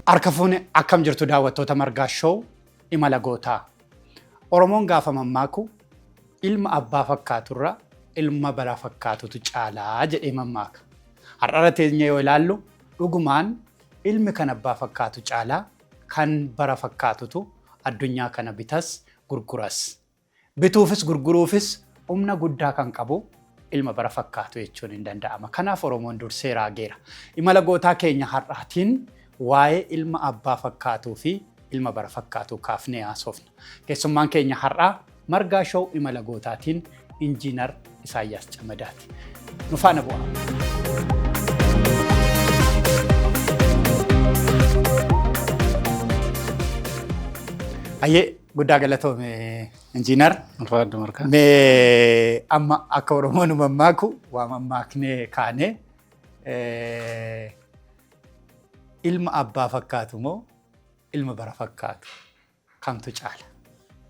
Harka fuune, akkam jirtu daawwattoota Margaa Show Imala Gootaa? Oromoon gaafa mammaaku "Ilma abbaa fakkaaturra ilma bara fakkaatutu caalaa" jedhee mammaaka. Har'arra teenyee yoo ilaallu, dhugumaan ilmi kan abbaa fakkaatu caalaa kan bara fakkaatutu addunyaa kana bitas gurguras. Bituufis gurguruufis humna guddaa kan qabu ilma bara fakkaatu jechuun hin danda'ama. Kanaaf Oromoon dursee raageera. Imala gootaa keenya har'aatiin waa'ee ilma abbaa fakkaatuu fi ilma bara fakkaatuu kaafnee haasofna. Keessummaan keenya har'aa Margaa Show Imala Gootaatiin Injiinar Isaayyaas Camadaati. Nu faana bu'aa. Ayyee, guddaa galatoome, Injiinar. Ulfaadhu, Margaa. Mee amma akka Oromoon mammaaku waa mammaaknee kaanee, ilma abbaa fakkaatu moo ilma bara fakkaatu kamtu caala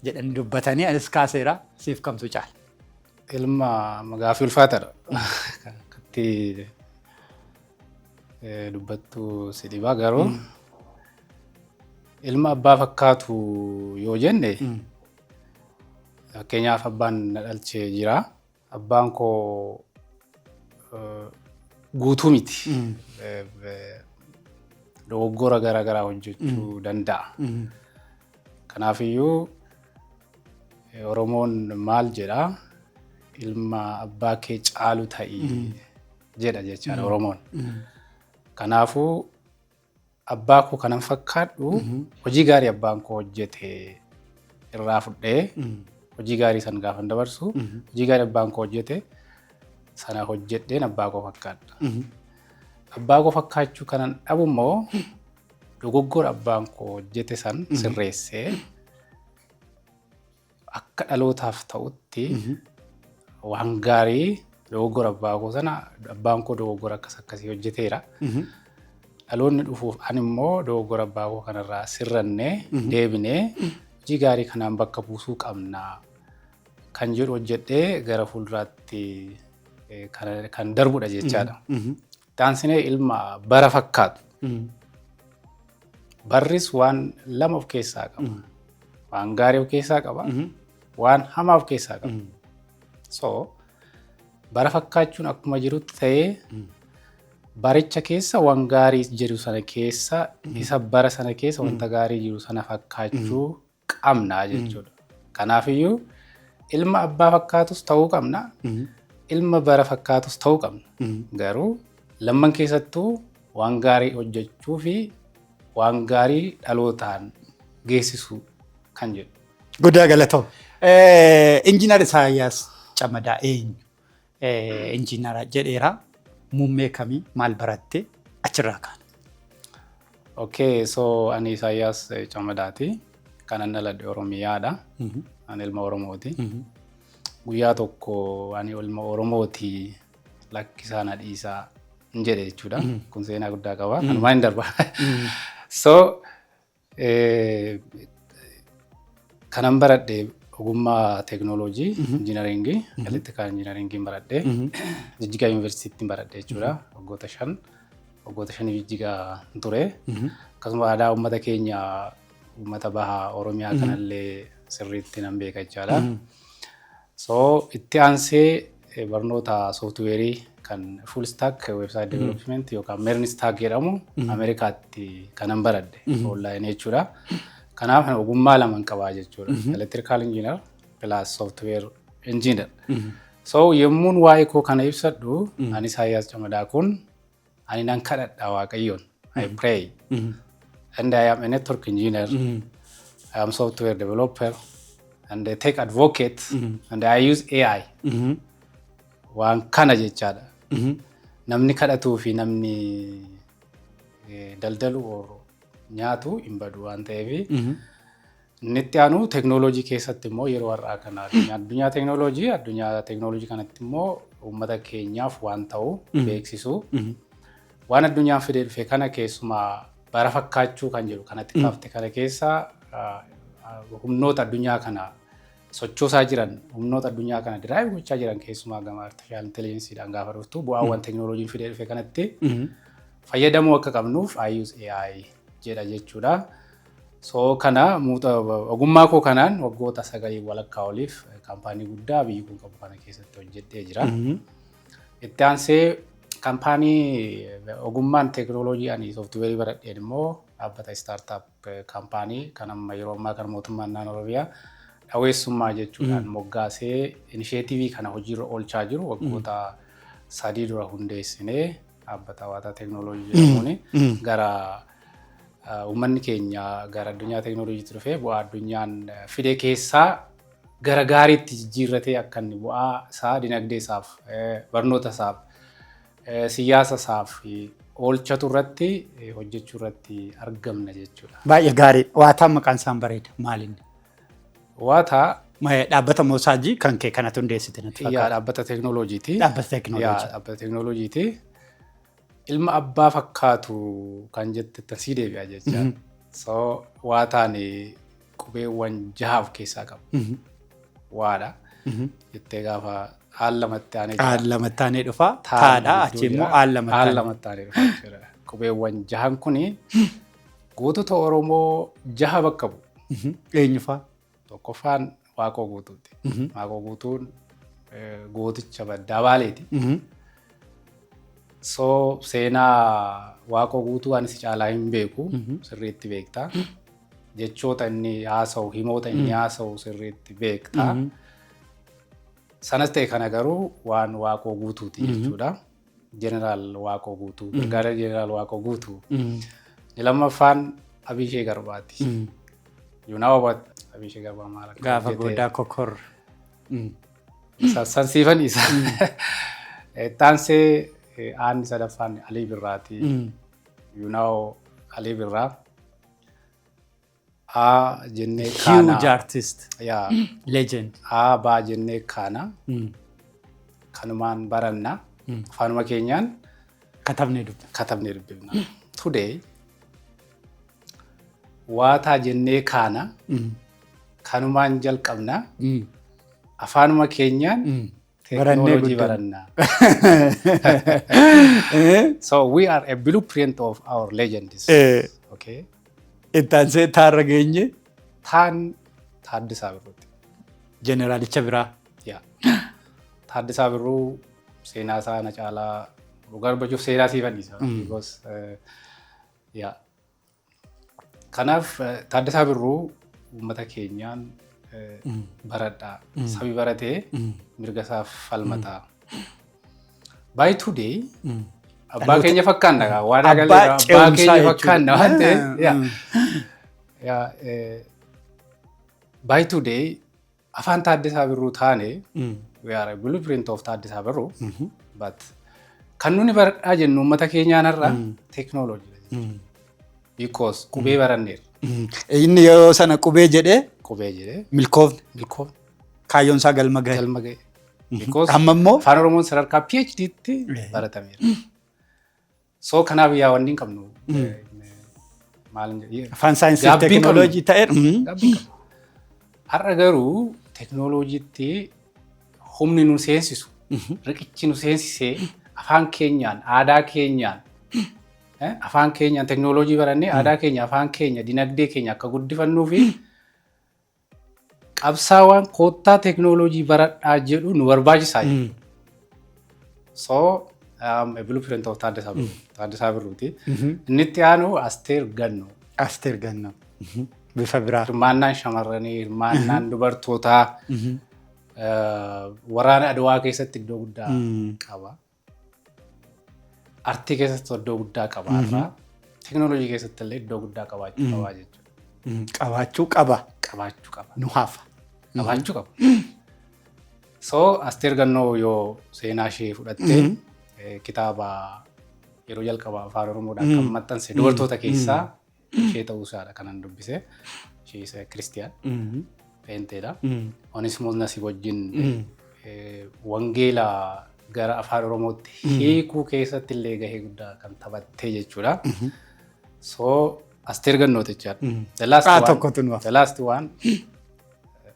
jedhanii dubbatanii, anis kaaseera, siif kamtu caala? Ilma gaaffii ulfaataadha. Akkatti dubbattu si dhibaa, garuu ilma abbaa fakkaatu yoo jenne, fakkeenyaaf abbaan na dhalchee jira. Abbaan koo guutuu miti. Dogoggora garaa garaa hojjechuu danda'a. Kanaafiyyuu Oromoon maal jedhaa? "Ilma abbaa kee caalu ta'i" jedha jechaadha Oromoon. Kanaafuu abbaa koo kanan fakkaadhu hojii gaarii abbaan koo hojjete irraa fudhee, hojii gaarii san gaafan dabarsu, hojii gaarii abbaan koo hojjete sana hojjedheen abbaa koo fakkaadha. Abbaa koo fakkaachuu kanan dhabu immoo dogoggora abbaan koo hojjete san sirreessee akka dhalootaaf ta'utti waan gaarii, dogoggora abbaa koo sana, abbaan koo dogoggora akkas akkasii hojjeteera. Dhaloonni dhufuuf ani immoo dogoggora abbaa koo kanarraa sirrannee deebinee hojii gaarii kanaan bakka buusuu qabna kan jedhu hojjedhee gara fuulduraatti kan darbudha jechaadha. Taansinee ilma bara fakkaatu. Barris waan lama of keessaa qaba. Waan gaarii of keessaa qaba. Waan hamaa of keessaa qaba. So bara fakkaachuun akkuma jirutti ta'ee, baricha keessa waan gaarii jiru sana keessa, isa bara sana keessa wanta gaarii jiru sana fakkaachuu qabna jechuudha. Kanaafiyyuu ilma abbaa fakkaatus ta'uu qabna. Ilma bara fakkaatus ta'uu qabna. Garuu lamman keessattuu waan gaarii hojjechuu fi waan gaarii dhalootaan geessisuu kan jedhu. Guddaa galatoom. Injiinar Isaayyaas Camadaa eenyu? Injiinara jedheera. Muummee kamii, maal baratte? Achirraa kaana. Okay, so ani Isaayyaas Camadaati. Kanan dhaladhe Oromiyaadha. Ani ilma Oromooti. Guyyaa tokko "Ani ilma Oromooti, lakkisaa na dhiisaa" hin jedhe jechuudha. Kun seenaa guddaa qaba. Kanumaan hin darba. So kanan baradhe ogummaa teeknooloojii, injiinaringii, electrical engineeringiin baradhe. Jijjigaa Yuunivarsiitiitti baradhe jechuudha. Waggoota 5. Waggoota 5f Jijjigaa ture. Akkasuma aadaa uummata keenya, uummata bahaa Oromiyaa kanallee sirriitti nan beeka jechaadha. So itti aansee barnoota sooftiweerii kan full stack website development yookaan MERN stack jedhamu Ameerikaatti kanan baradhe online jechuudha. Kanaaf ogummaa lama qabaa jechuudha. Electrical engineer plus software engineer. So yommuun waa'ee koo kana ibsadhu, ani Isaayyaas Camadaa kun ani nan kadhadha Waaqayyoon. I pray. And I am a network engineer. I am software developer and a tech advocate and I use AI. Waan kana jechaadha. Namni kadhatuu fi namni daldalu or nyaatu hin badu waan ta'eef, inni itti aanu teeknooloojii keessatti immoo yeroo har'aa kana addunyaa teeknooloojii kanatti immoo uummata keenyaaf waan ta'u beeksisu. Waan addunyaan fidee dhufe kana, keessumaa bara fakkaachuu kan jedhu kanatti kaafte kana keessa, humnoota addunyaa kana sochoosaa jiran, humnoota addunyaa kana drive gochaa jiran, keessumaa gama artificial intelligenceedhaan gaafa dhuftu, bu'aawwan teeknooloojiin fidee dhufe kanatti fayyadamuu akka qabnuuf I use AI Jedha jechuudha. So kana ogummaa koo kanaan waggoota 9.5 oliif kaampaanii guddaa biyyi kun qabu kana keessatti hojjedhee jira. Itti aansee kaampaanii ogummaan teekinooloojii ani sooftiweerii baradheen immoo dhaabbata startup kaampaanii kan amma yeroo ammaa kana mootummaan naannoo Oromiyaa dhaweessummaa jechuudhaan moggaasee initiative kana hojiirra oolchaa jiru waggoota 3 dura hundeessinee dhaabbata Waataa Teekinooloojii jedhamuun gara uummanni keenya gara addunyaa teekinooloojiitti dhufee bu'aa addunyaan fide keessaa gara gaariitti jijjiirratee akka inni bu'aa isaa dinagdee isaaf, barnoota isaaf, siyaasa isaaf oolchatu irratti hojjechuu irratti argamna jechuudha. Baay'ee gaarii. Waataan maqaan isaan bareeda. Maalinni? Waataa. Dhaabbata moosaajii kan kee kanatu hundeessite natti fakkaata. Dhaabbata teekinooloojiiti. Dhaabbata teekinooloojii. Dhaabbata teekinooloojiiti. Ilma abbaa fakkaatu kan jette sii deebi'a jecha. So waataan qubeewwan jaha of keessaa qaba. Waadha. Jettee gaafa haal lamatti aanee Haal lamatti aanee dhufa. Taadha. Achi immoo haal lamatti Haal lamatti aanee dhufa jechuudha. Qubeewwan jahan kuni gootota Oromoo jaha bakka bu'u. Eenyu fa'a? Tokkoffaan Waaqoo Guutuuti. Waaqoo Guutuun gooticha baddaa Baaleeti. So seenaa Waaqoo Guutuu ani si caalaa hin beeku, sirriitti beekta. Jechoota inni haasa'u, himoota inni haasa'u sirriitti beekta. Sanas ta'e kana garuu waan Waaqoo Guutuuti jechuudha. Jeneraal Waaqoo Guutuu, Birgaadeer Jeneraal Waaqoo Guutuu. Inni lammaffaan Abishee Garbaati. You know about Abishee Garbaa maal akka Gaafa hojjete. Goodaa kokor. Sansiifan isa. Taansee aanni sadaffaan Alii Birraati. You know Alii Birraa. A jennee kaana. Huge artist. Yaa. Legend. A baa jennee kaana. Kanumaan baranna. Afaanuma keenyaan Katabnee dubbifna. Katabnee dubbifna. Today waataa jennee kaana. Kanumaan jalqabna. Afaanuma keenyaan Barannee teekinooloojii guddanna. Baranna. So we are a blueprint of our legends. Okay. Ittaansee taarra geenye. Taan Taaddasaa Birruuti. Jeneraalicha biraa. Yaa. Taaddasaa Birruu seenaa isaa na caalaa dhugaa dubbachuuf seenaa siif anniisa. Because yaa. Kanaaf Taaddasaa Birruu uummata keenyaan baradhaa. Sabi baratee mirga isaaf falmataa. By today abbaa keenya fakkaanna gaa waan Abbaa agarre abbaa ce'umsaa keenya jechuudha. Fakkaanna waan ta'eef. Yaa. Yaa by today afaan Taaddasaa Birruu taane, we are a blueprint of Taaddasaa Birruu, but kan nuni baradhaa jennu uummata keenyaan har'a teeknooloojii because qubee baranneerra. Inni yeroo sana qubee jedhee Qubee jedhee milkoofne. Milkoofne. Kaayyoon isaa galma gahe. Galma gahe. Because Amma immoo afaan Oromoon sadarkaa PhD'tti baratameera. So kanaaf yaa wanni hin qabnu. Maal afaan saayinsii fi Gaabbii qabnu. teekinooloojii ta'e. Gaabbii qabnu. Har'a garuu teeknooloojiitti humni nu seensisu, riqichi nu seensisee afaan keenyaan, aadaa keenyaan, afaan keenyaan teeknooloojii barannee aadaa keenya, afaan keenya, dinagdee keenya akka guddifannuu fi qabsaawaan koottaa teeknooloojii baradhaa jedhu nu barbaachisaa jechuudha. So, a blueprint of Taaddasaa Birruu. Taaddasaa Birruuti. Inni itti aanu Asteer Gannoo. Asteer Gannoo. Bifa biraa. Hirmaannaan shamarranii, hirmaannaan dubartootaa waraana Adwaa keessatti iddoo guddaa qaba. Artii keessatti iddoo guddaa qaba har'a. Teeknooloojii keessatti illee iddoo guddaa qabaachuu qaba jechuudha. Qabaachuu qaba. Qabaachuu qaba. Nu hafa. Qabaachuu qaba. So Asteer Gannoo yoo seenaa ishee fudhatte kitaaba yeroo jalqaba afaan Oromoodhaan kan maxxanse dubartoota keessaa ishee ta'uu isaadha kanan dubbise. Ishee isa Kiristiyaan. Peenteedha. Onismoos Nasiib wajjin wangeela gara afaan Oromootti hiikuu keessatti illee gahee guddaa kan taphattee jechuudha. So Asteer Gannoo jechaadha. The last one, Tokkotu nu hafa. The last one,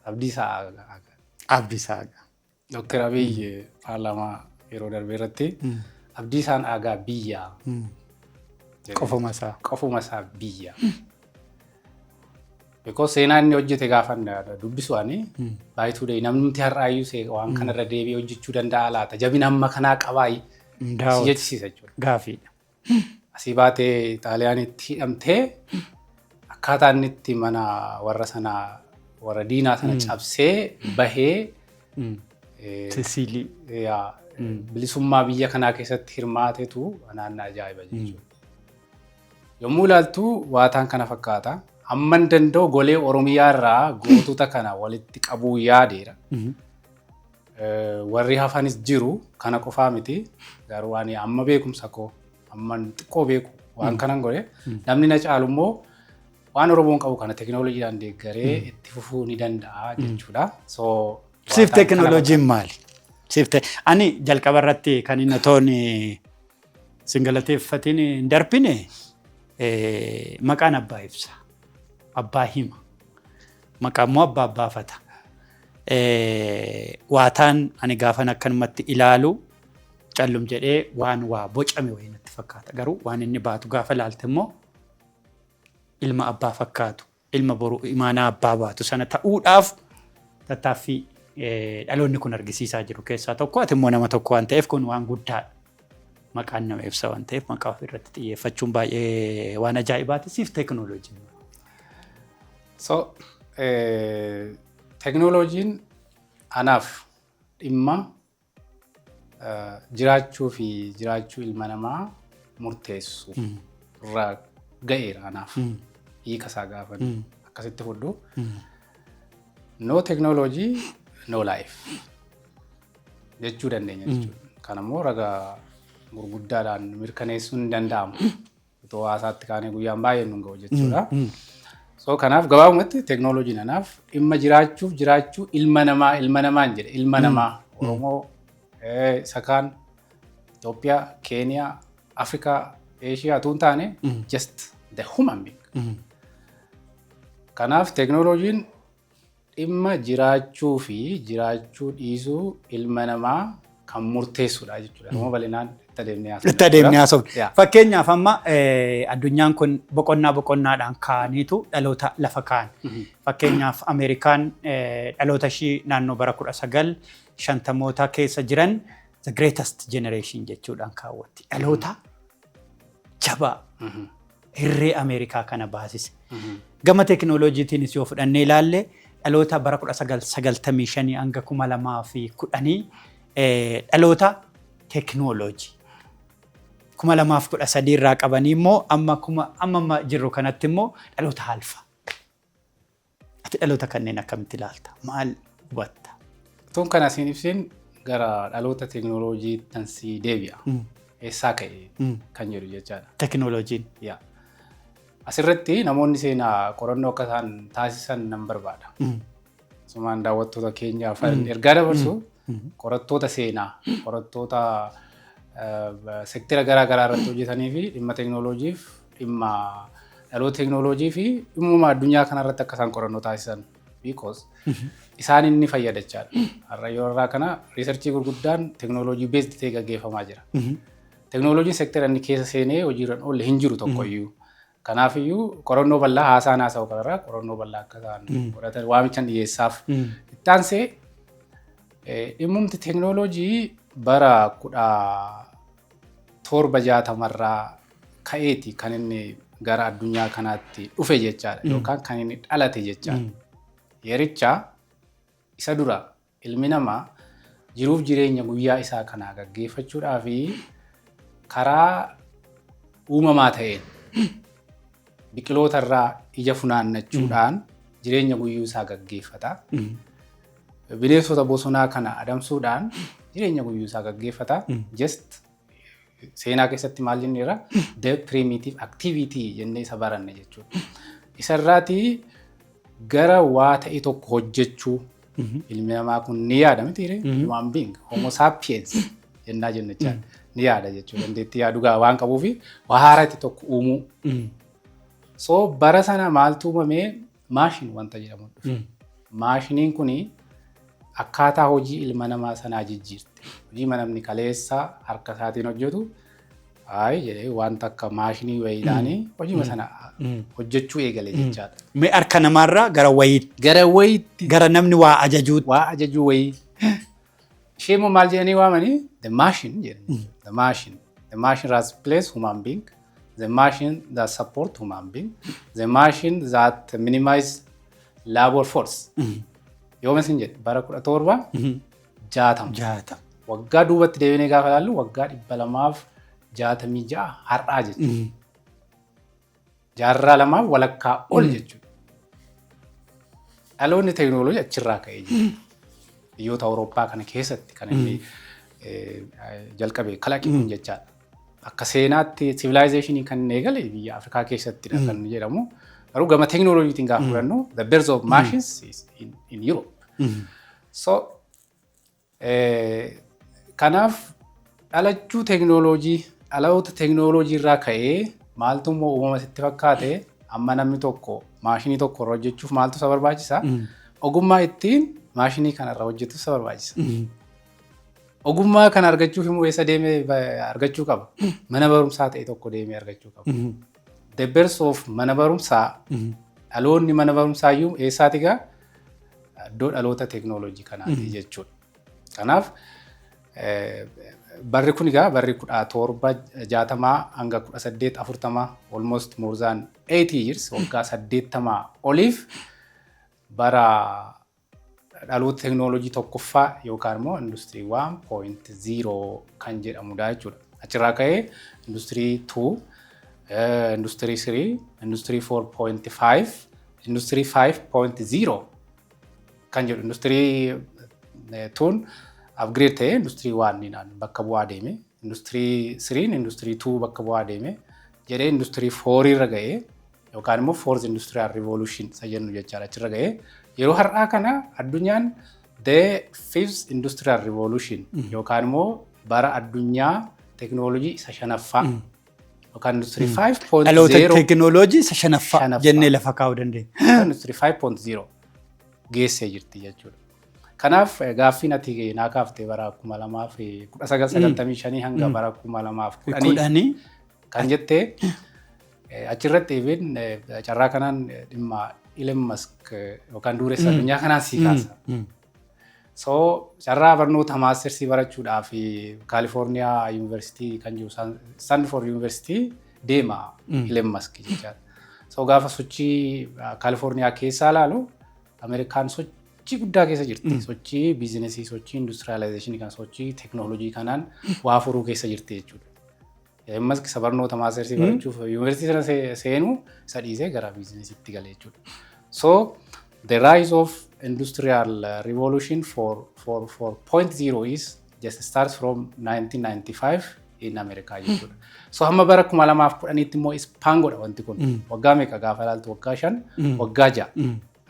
Abdiisaa Aagaa. Abdiisaa Aagaa. Dooktar Abiy paarlaamaa yeroo darbe irratti Abdiisaan Aagaa biyyaa Qofuma isaa. Qofuma isaa biyya. Because seenaa inni hojjete gaafa dubbisu ani baay'ee ta'e, namni har'aayyuu waan kanarra deebi'ee hojjechuu danda'a laata? Jabina hamma kanaa qabaayi si jechisiisa jechuudha. Gaafiidha. Asii baatee Xaaliyaanitti hidhamtee, akkaataa inni itti mana warra sanaa, warra diinaa sana cabsee bahee Sisiilii. Bilisummaa biyya kanaa keessatti hirmaatetu naannoo ajaa'iba jechuudha. Yommuu ilaaltu waataan kana fakkaata. Hamman danda'u golee Oromiyaa irraa gootota kana walitti qabuu yaadeera. Warri hafanis jiru, kana qofaa miti. Garuu ani amma beekumsa koo amman xiqqoo beeku waan kanan godhe, namni na caalu immoo waan Oromoon qabu kana teekinooloojiidhaan deeggaree itti fufuu ni danda'a jechuudha. So Siif teekinooloojiin maali? Siif ani jalqaba irratti kan inni otoon sin galateeffatiin hin darbine, maqaan abbaa ibsa. Abbaa hima. Maqaa immoo abbaa baafata. Waataan ani gaafan akkanumatti ilaalu callum jedhee waan waa bocame wayii natti fakkaata. Garuu waan inni baatu gaafa ilaalte immoo ilma abbaa fakkaatu, ilma boru imaanaa abbaa baatu sana ta'uudhaaf tattaaffii dhaloonni kun argisiisaa jiru keessaa tokko. Ati immoo nama tokko waan ta'eef kun waan guddaadha. Maqaan nama ibsa waan ta'eef maqaa ofirratti xiyyeeffachuun baay'ee waan ajaa'ibaati. Siif teekinooloojiin. So teekinooloojiin anaaf dhimma jiraachuu fi jiraachuu ilma namaa murteessu irraa ga'eera anaaf. Hiika isaa gaafa akkasitti fudhu. No technology, no life jechuu dandeenya jechuudha. Kanammoo ragaa gurguddaadhaan mirkaneessuun hin danda'amu. Otoo haasaatti kaanee guyyaan baay'een nu ga'u jechuudha. So kanaaf gabaabumatti teeknooloojiin anaaf dhimma jiraachuuf jiraachuu ilma namaa, ilma namaan jedhe, ilma namaa Oromoo, isa kaan, Itoophiyaa, Keeniyaa, Afrikaa, Eeshiyaa utuu hin taane, just the human being. Kanaaf teeknooloojiin dhimma jiraachuu fi jiraachuu dhiisuu ilma namaa kan murteessudha jechuudha. Nama bal'inaan itti adeemnee haasofna. Itti adeemnee haasofna. Fakkeenyaaf amma addunyaan kun boqonnaa boqonnaadhaan kaa'aniitu dhaloota lafa kaa'an. Fakkeenyaaf Ameerikaan dhaloota ishii naannoo bara 1950moota keessa jiran "the greatest generation" jechuudhaan kaawwatti. Dhaloota jabaa hirree Ameerikaa kana baasise. Gama teekinooloojiitiinis yoo fudhannee ilaalle, dhaloota bara 1995 hanga 2010 dhaloota teekinooloojii. 2013 irraa qabanii immoo amma amma jirru kanatti immoo dhaloota alpha. Ati dhaloota kanneen akkamitti ilaalta? Maal hubatta? Tun kana siin ibsin, gara dhaloota teekinooloojii tan si deebi'a. Eessaa ka'e kan jedhu jechaadha. Teekinooloojiin. Yaa. Asirratti namoonni seenaa qorannoo akka isaan taasisan nan barbaada. Asumaan daawwattoota keenyaaf ergaa dabarsu, qorattoota seenaa, qorattoota sektera garaa garaa irratti hojjetanii fi dhimma teekinooloojiif, dhimma dhaloota teekinooloojii fi dhimmuma addunyaa kanarratti akka isaan qorannoo taasisan. Because isaan inni fayyadachaadha. Har'a yeroo irraa kana research gurguddaan teekinooloojii based ta'e gaggeeffamaa jira. Teekinooloojiin sektera inni keessa seenee hojiirra oolle hin jiru tokkoyyuu. Kanaafiyyuu qorannoo bal'aa haasaan haasa'u kanarraa qorannoo bal'aa akka isaan godhatan waamichan dhiyeessaaf. Itti aansee dhimmumti teekinooloojii bara 1760rraa ka'eeti kan inni gara addunyaa kanaatti dhufe jechaadha yookaan kan inni dhalate jechaadha. Yericha isa dura ilmi namaa jiruuf jireenya guyyaa isaa kanaa gaggeeffachuudhaa fi karaa uumamaa ta'een biqiloota irraa ija funaannachuudhaan jireenya guyyuu isaa gaggeeffata. Bineensota bosonaa kana adamsuudhaan jireenya guyyuu isaa gaggeeffata. Just seenaa keessatti maal jenneerra? The primitive activity jennee isa baranne jechuudha. Isarraatii gara waa ta'e tokko hojjechuu ilmi namaa kun ni yaada miti? Human being, homo sapiens jennaa jenna jechaadha. Ni yaada jechuudha. Dandeettii yaaduu waan qabuufi waa haaraa itti tokko uumuu. So bara sana maaltu uumamee? Machine wanta jedhamu dhufe. Maashiniin kuni akkaataa hojii ilma namaa sanaa jijjiirte. Hojii namni kaleessa harka isaatiin hojjetu Ayi jedhee, wanta akka maashinii wayiidhaanii hojii sana hojjechuu eegale jechaadha. Mee harka namaarraa gara wayiitti. Gara wayiitti. Gara namni waa ajajuutti. Waa ajajuu wayii. Ishee immoo maal jedhanii waamanii? The machine jedhanii. The machine. The machine has replaced human being. The machine that support human being. The machine that minimize labor force. Yooma isin jedhe, bara 1760. 60. Waggaa duubatti deebinee gaafa ilaallu, waggaa 266 har'aa jechuudha. Jaarraa lamaaf walakkaa ol jechuudha. Dhaloonni teekinooloojii achirraa ka'ee jira. Biyyoota Awurooppaa kana keessatti kan inni jalqabe kalaqi kun jechaadha. Akka seenaatti civilization kan inni eegale biyya Afrikaa keessattidha kan inni jedhamu. Garuu gama teekinooloojiitiin gaafa fudhannu, the birth of machines is in Europe. So kanaaf dhalachuu teekinooloojii, dhaloota teekinooloojii irraa ka'ee maaltu immoo uumama sitti fakkaate? Amma namni tokko maashinii tokko irra hojjechuuf maaltu isa barbaachisa? Ogummaa ittiin maashinii kana irra hojjetu isa barbaachisa. Ogummaa kana argachuuf immoo eessa deemee argachuu qaba? Mana barumsaa ta'e tokko deemee argachuu qaba. The birth of mana barumsaa, dhaloonni mana barumsaa iyyuu eessaati gaa? Iddoo dhaloota teekinooloojii kanaati jechuudha. Kanaaf barri kun egaa barri 1760 hanga 1840, almost more than 80 years, waggaa 80 oliif bara dhaloota teekinooloojii tokkoffaa yookaan immoo industirii 1.0 kan jedhamudha jechuudha. Achirraa ka'ee industirii 2, industirii 3, industirii 4.5, industirii 5.0 kan jedhu, industirii 2 upgrade ta'ee industirii 1 bakka bu'aa deeme, industirii 3 industirii 2 bakka bu'aa deeme jedhee industirii 4 irra ga'ee, yookaan immoo fourth industrial revolution isa jennu jechaadha, achirra ga'ee yeroo har'aa kana addunyaan the fifth industrial revolution yookaan immoo bara addunyaa teekinooloojii isa shanaffaa yookaan industirii 5.0. Dhaloota teekinooloojii isa shanaffaa Shanaffaa. jennee lafa kaa'uu dandeenya. Industirii 5.0 geessee jirti jechuudha. Kanaaf gaaffiin ati naa kaaftee bara 2000 1995 hanga bara 2010 10 kan jettee achirratti even carraa kanaan dhimma Elon Musk yookaan dureessa addunyaa kanaan sii kaasa. So carraa barnoota maastersii barachuudhaaf Kaalifoorniyaa Yuunivarsiitii kan jiru Stanford Yuunivarsiitii deema Elon Musk jechaadha. So gaafa sochii Kaalifoorniyaa keessaa ilaalu, Ameerikaan sochii guddaa keessa jirti. Sochii biizinesii, sochii industrialization kan sochii teeknooloojii kanaan waa furuu keessa jirti jechuudha. Elon Musk isa barnoota maastersii barachuuf yuunivarsiitii sana seenuu isa dhiisee gara biizinesiitti gale jechuudha. So the rise of industrial revolution for 4.0 is just starts from 1995 in America jechuudha. So hamma bara 2010tti immoo span godha wanti kun. Waggaa meeqa gaafa ilaaltu, waggaa 5, waggaa 6.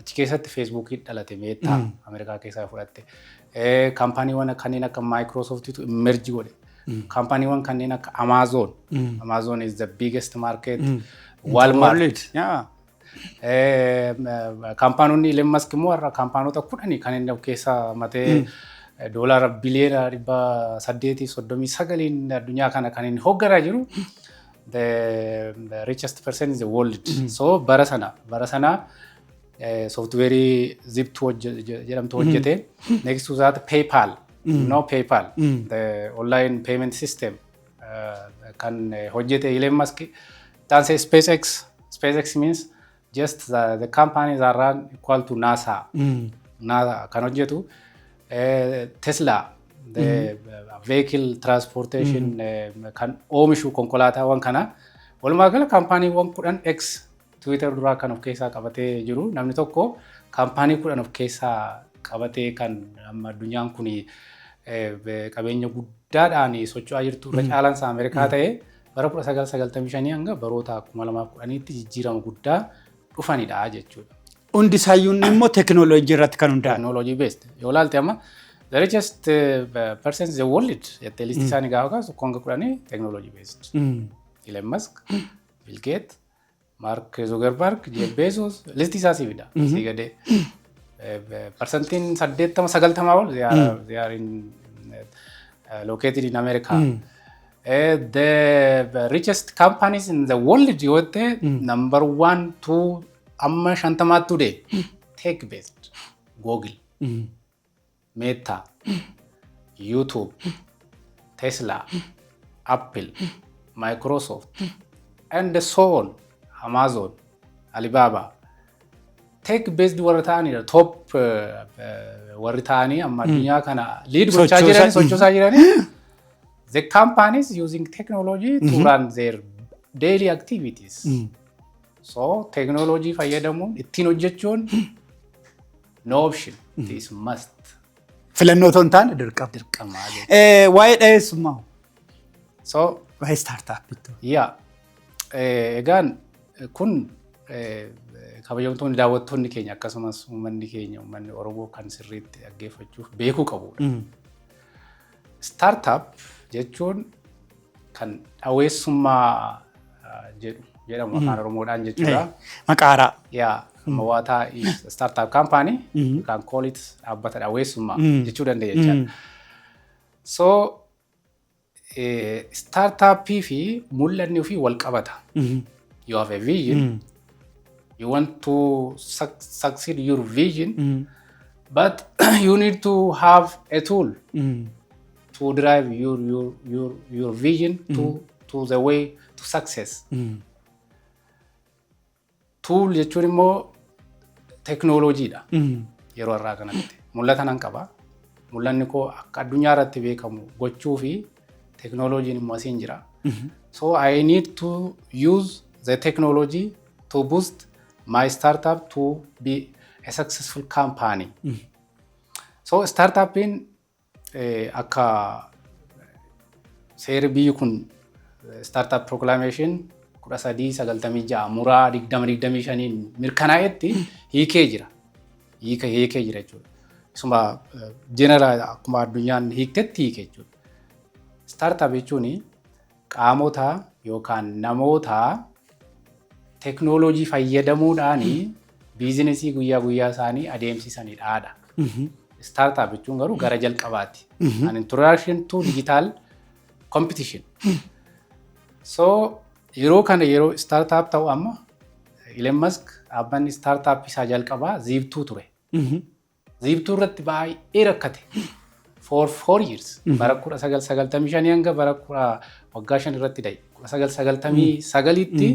Achi keessatti Feesbuukiin dhalate, Meetaa Ameerikaa keessaa fudhatte. Kaampaaniiwwan kanneen akka Maayikiroosooftiitu emerge godhe. Kaampaaniiwwan kanneen akka Amazon. Amazon is the biggest market. Walmart. World. Yeah. Kaampaanonni Elon Musk immoo har'a kaampaanota 10 kan inni of keessaa matee doolaara biliyoona 839n addunyaa kana kan inni hoogganaa jiru, the richest person in the world. So bara sana sooftiweerii Zip2 jedhamtu hojjete. Next to that, PayPal. No, PayPal. The online payment system kan hojjete Elon Musk. Taanse SpaceX. SpaceX means just the companies that run equal to NASA. NASA kan hojjetu. Tesla, the vehicle transportation kan oomishu konkolaataawwan kana. Walumaa gala kaampaaniiwwan 10 X Twitter duraa kan of keessaa qabatee jiru, namni tokko kaampaanii 10 of keessaa qabatee kan amma addunyaan kun qabeenya guddaadhaan socho'aa jirtu, irra caalaan isaa Ameerikaa ta'e, bara 1995 hanga baroota 2010tti jijjiirama guddaa dhufanidha jechuudha. Hundi isaayyuu immoo teekinooloojii irratti kan hundaa'e. Technology based. Yoo ilaalte, amma the richest person in the world jettee listii isaanii gaafa kaasu, tokko hanga 10 technology based. Elon Musk, Bill Gates, Mark Zuckerberg, Jeff Bezos, listii isaa sii fida. Sii gadee. Parsantiin 80 90 ol they are in located in America. The richest companies in the world yoo ta'e, number one, two amma 50maatti deema. Tech based. Google, Meta, YouTube, Tesla, Apple, Microsoft, and so on, Amazon, Alibaba. Tech based warra ta'anidha. Top warri ta'anii amma addunyaa kana lead gochaa jiran, sochoosaa jiranii. The companies using technology to run their daily activities. So technology fayyadamuun ittiin hojjechuun no option. It is must. Filannoo otoo hin taane dirqama. Dirqama jechuudha. Waa'ee dhaheessummaa. So waa'ee startupiitti. Yaa, egaan kun kabajamtoonni daawwattoonni keenya, akkasumas uummanni keenya, uummanni Oromoo kan sirriitti dhaggeeffachuuf beekuu qabudha. Startup jechuun kan dhaweessummaa jedhu jedhamu afaan Oromoodhaan jechuudha. Maqaaraa. Yaa, Mawaataa is a startup company. You can call it dhaabbata dhaweessummaa jechuu dandeenya jechaadha. So startuppii fi mul'anni ofii wal qabata. You have a vision. You want to succeed your vision, but you need to have a tool to drive your vision to the way to success. Tool jechuun immoo teknooloojiidha. Yeroo har'aa kanatti mul'ata nan qaba. Mul'anni koo akka addunyaa irratti beekamu gochuu fi teknooloojiin immoo asiin jira. So I need to use the technology to boost my startup to be a successful company. So startupiin akka seerri biyyi kun startup proclamation 1396 muraa 2025n mirkanaa'etti hiikee jira. Hiikee jira jechuudha. Isuma general akkuma addunyaan hiiktetti hiike jechuudha. Startup jechuun qaamota yookaan namoota teknooloojii fayyadamuudhaan businessii guyyaa guyyaa isaanii adeemsisanidha. Startup jechuun garuu gara jalqabaati. An introduction to digital competition. So yeroo kana yeroo startup ta'u, amma Elon Musk dhaabbanni startup isaa jalqabaa Zip2 ture. Zip2 irratti baay'ee rakkate. For 4 years, bara 1995 hanga bara kudha waggaa 5 irratti da'e 1999tti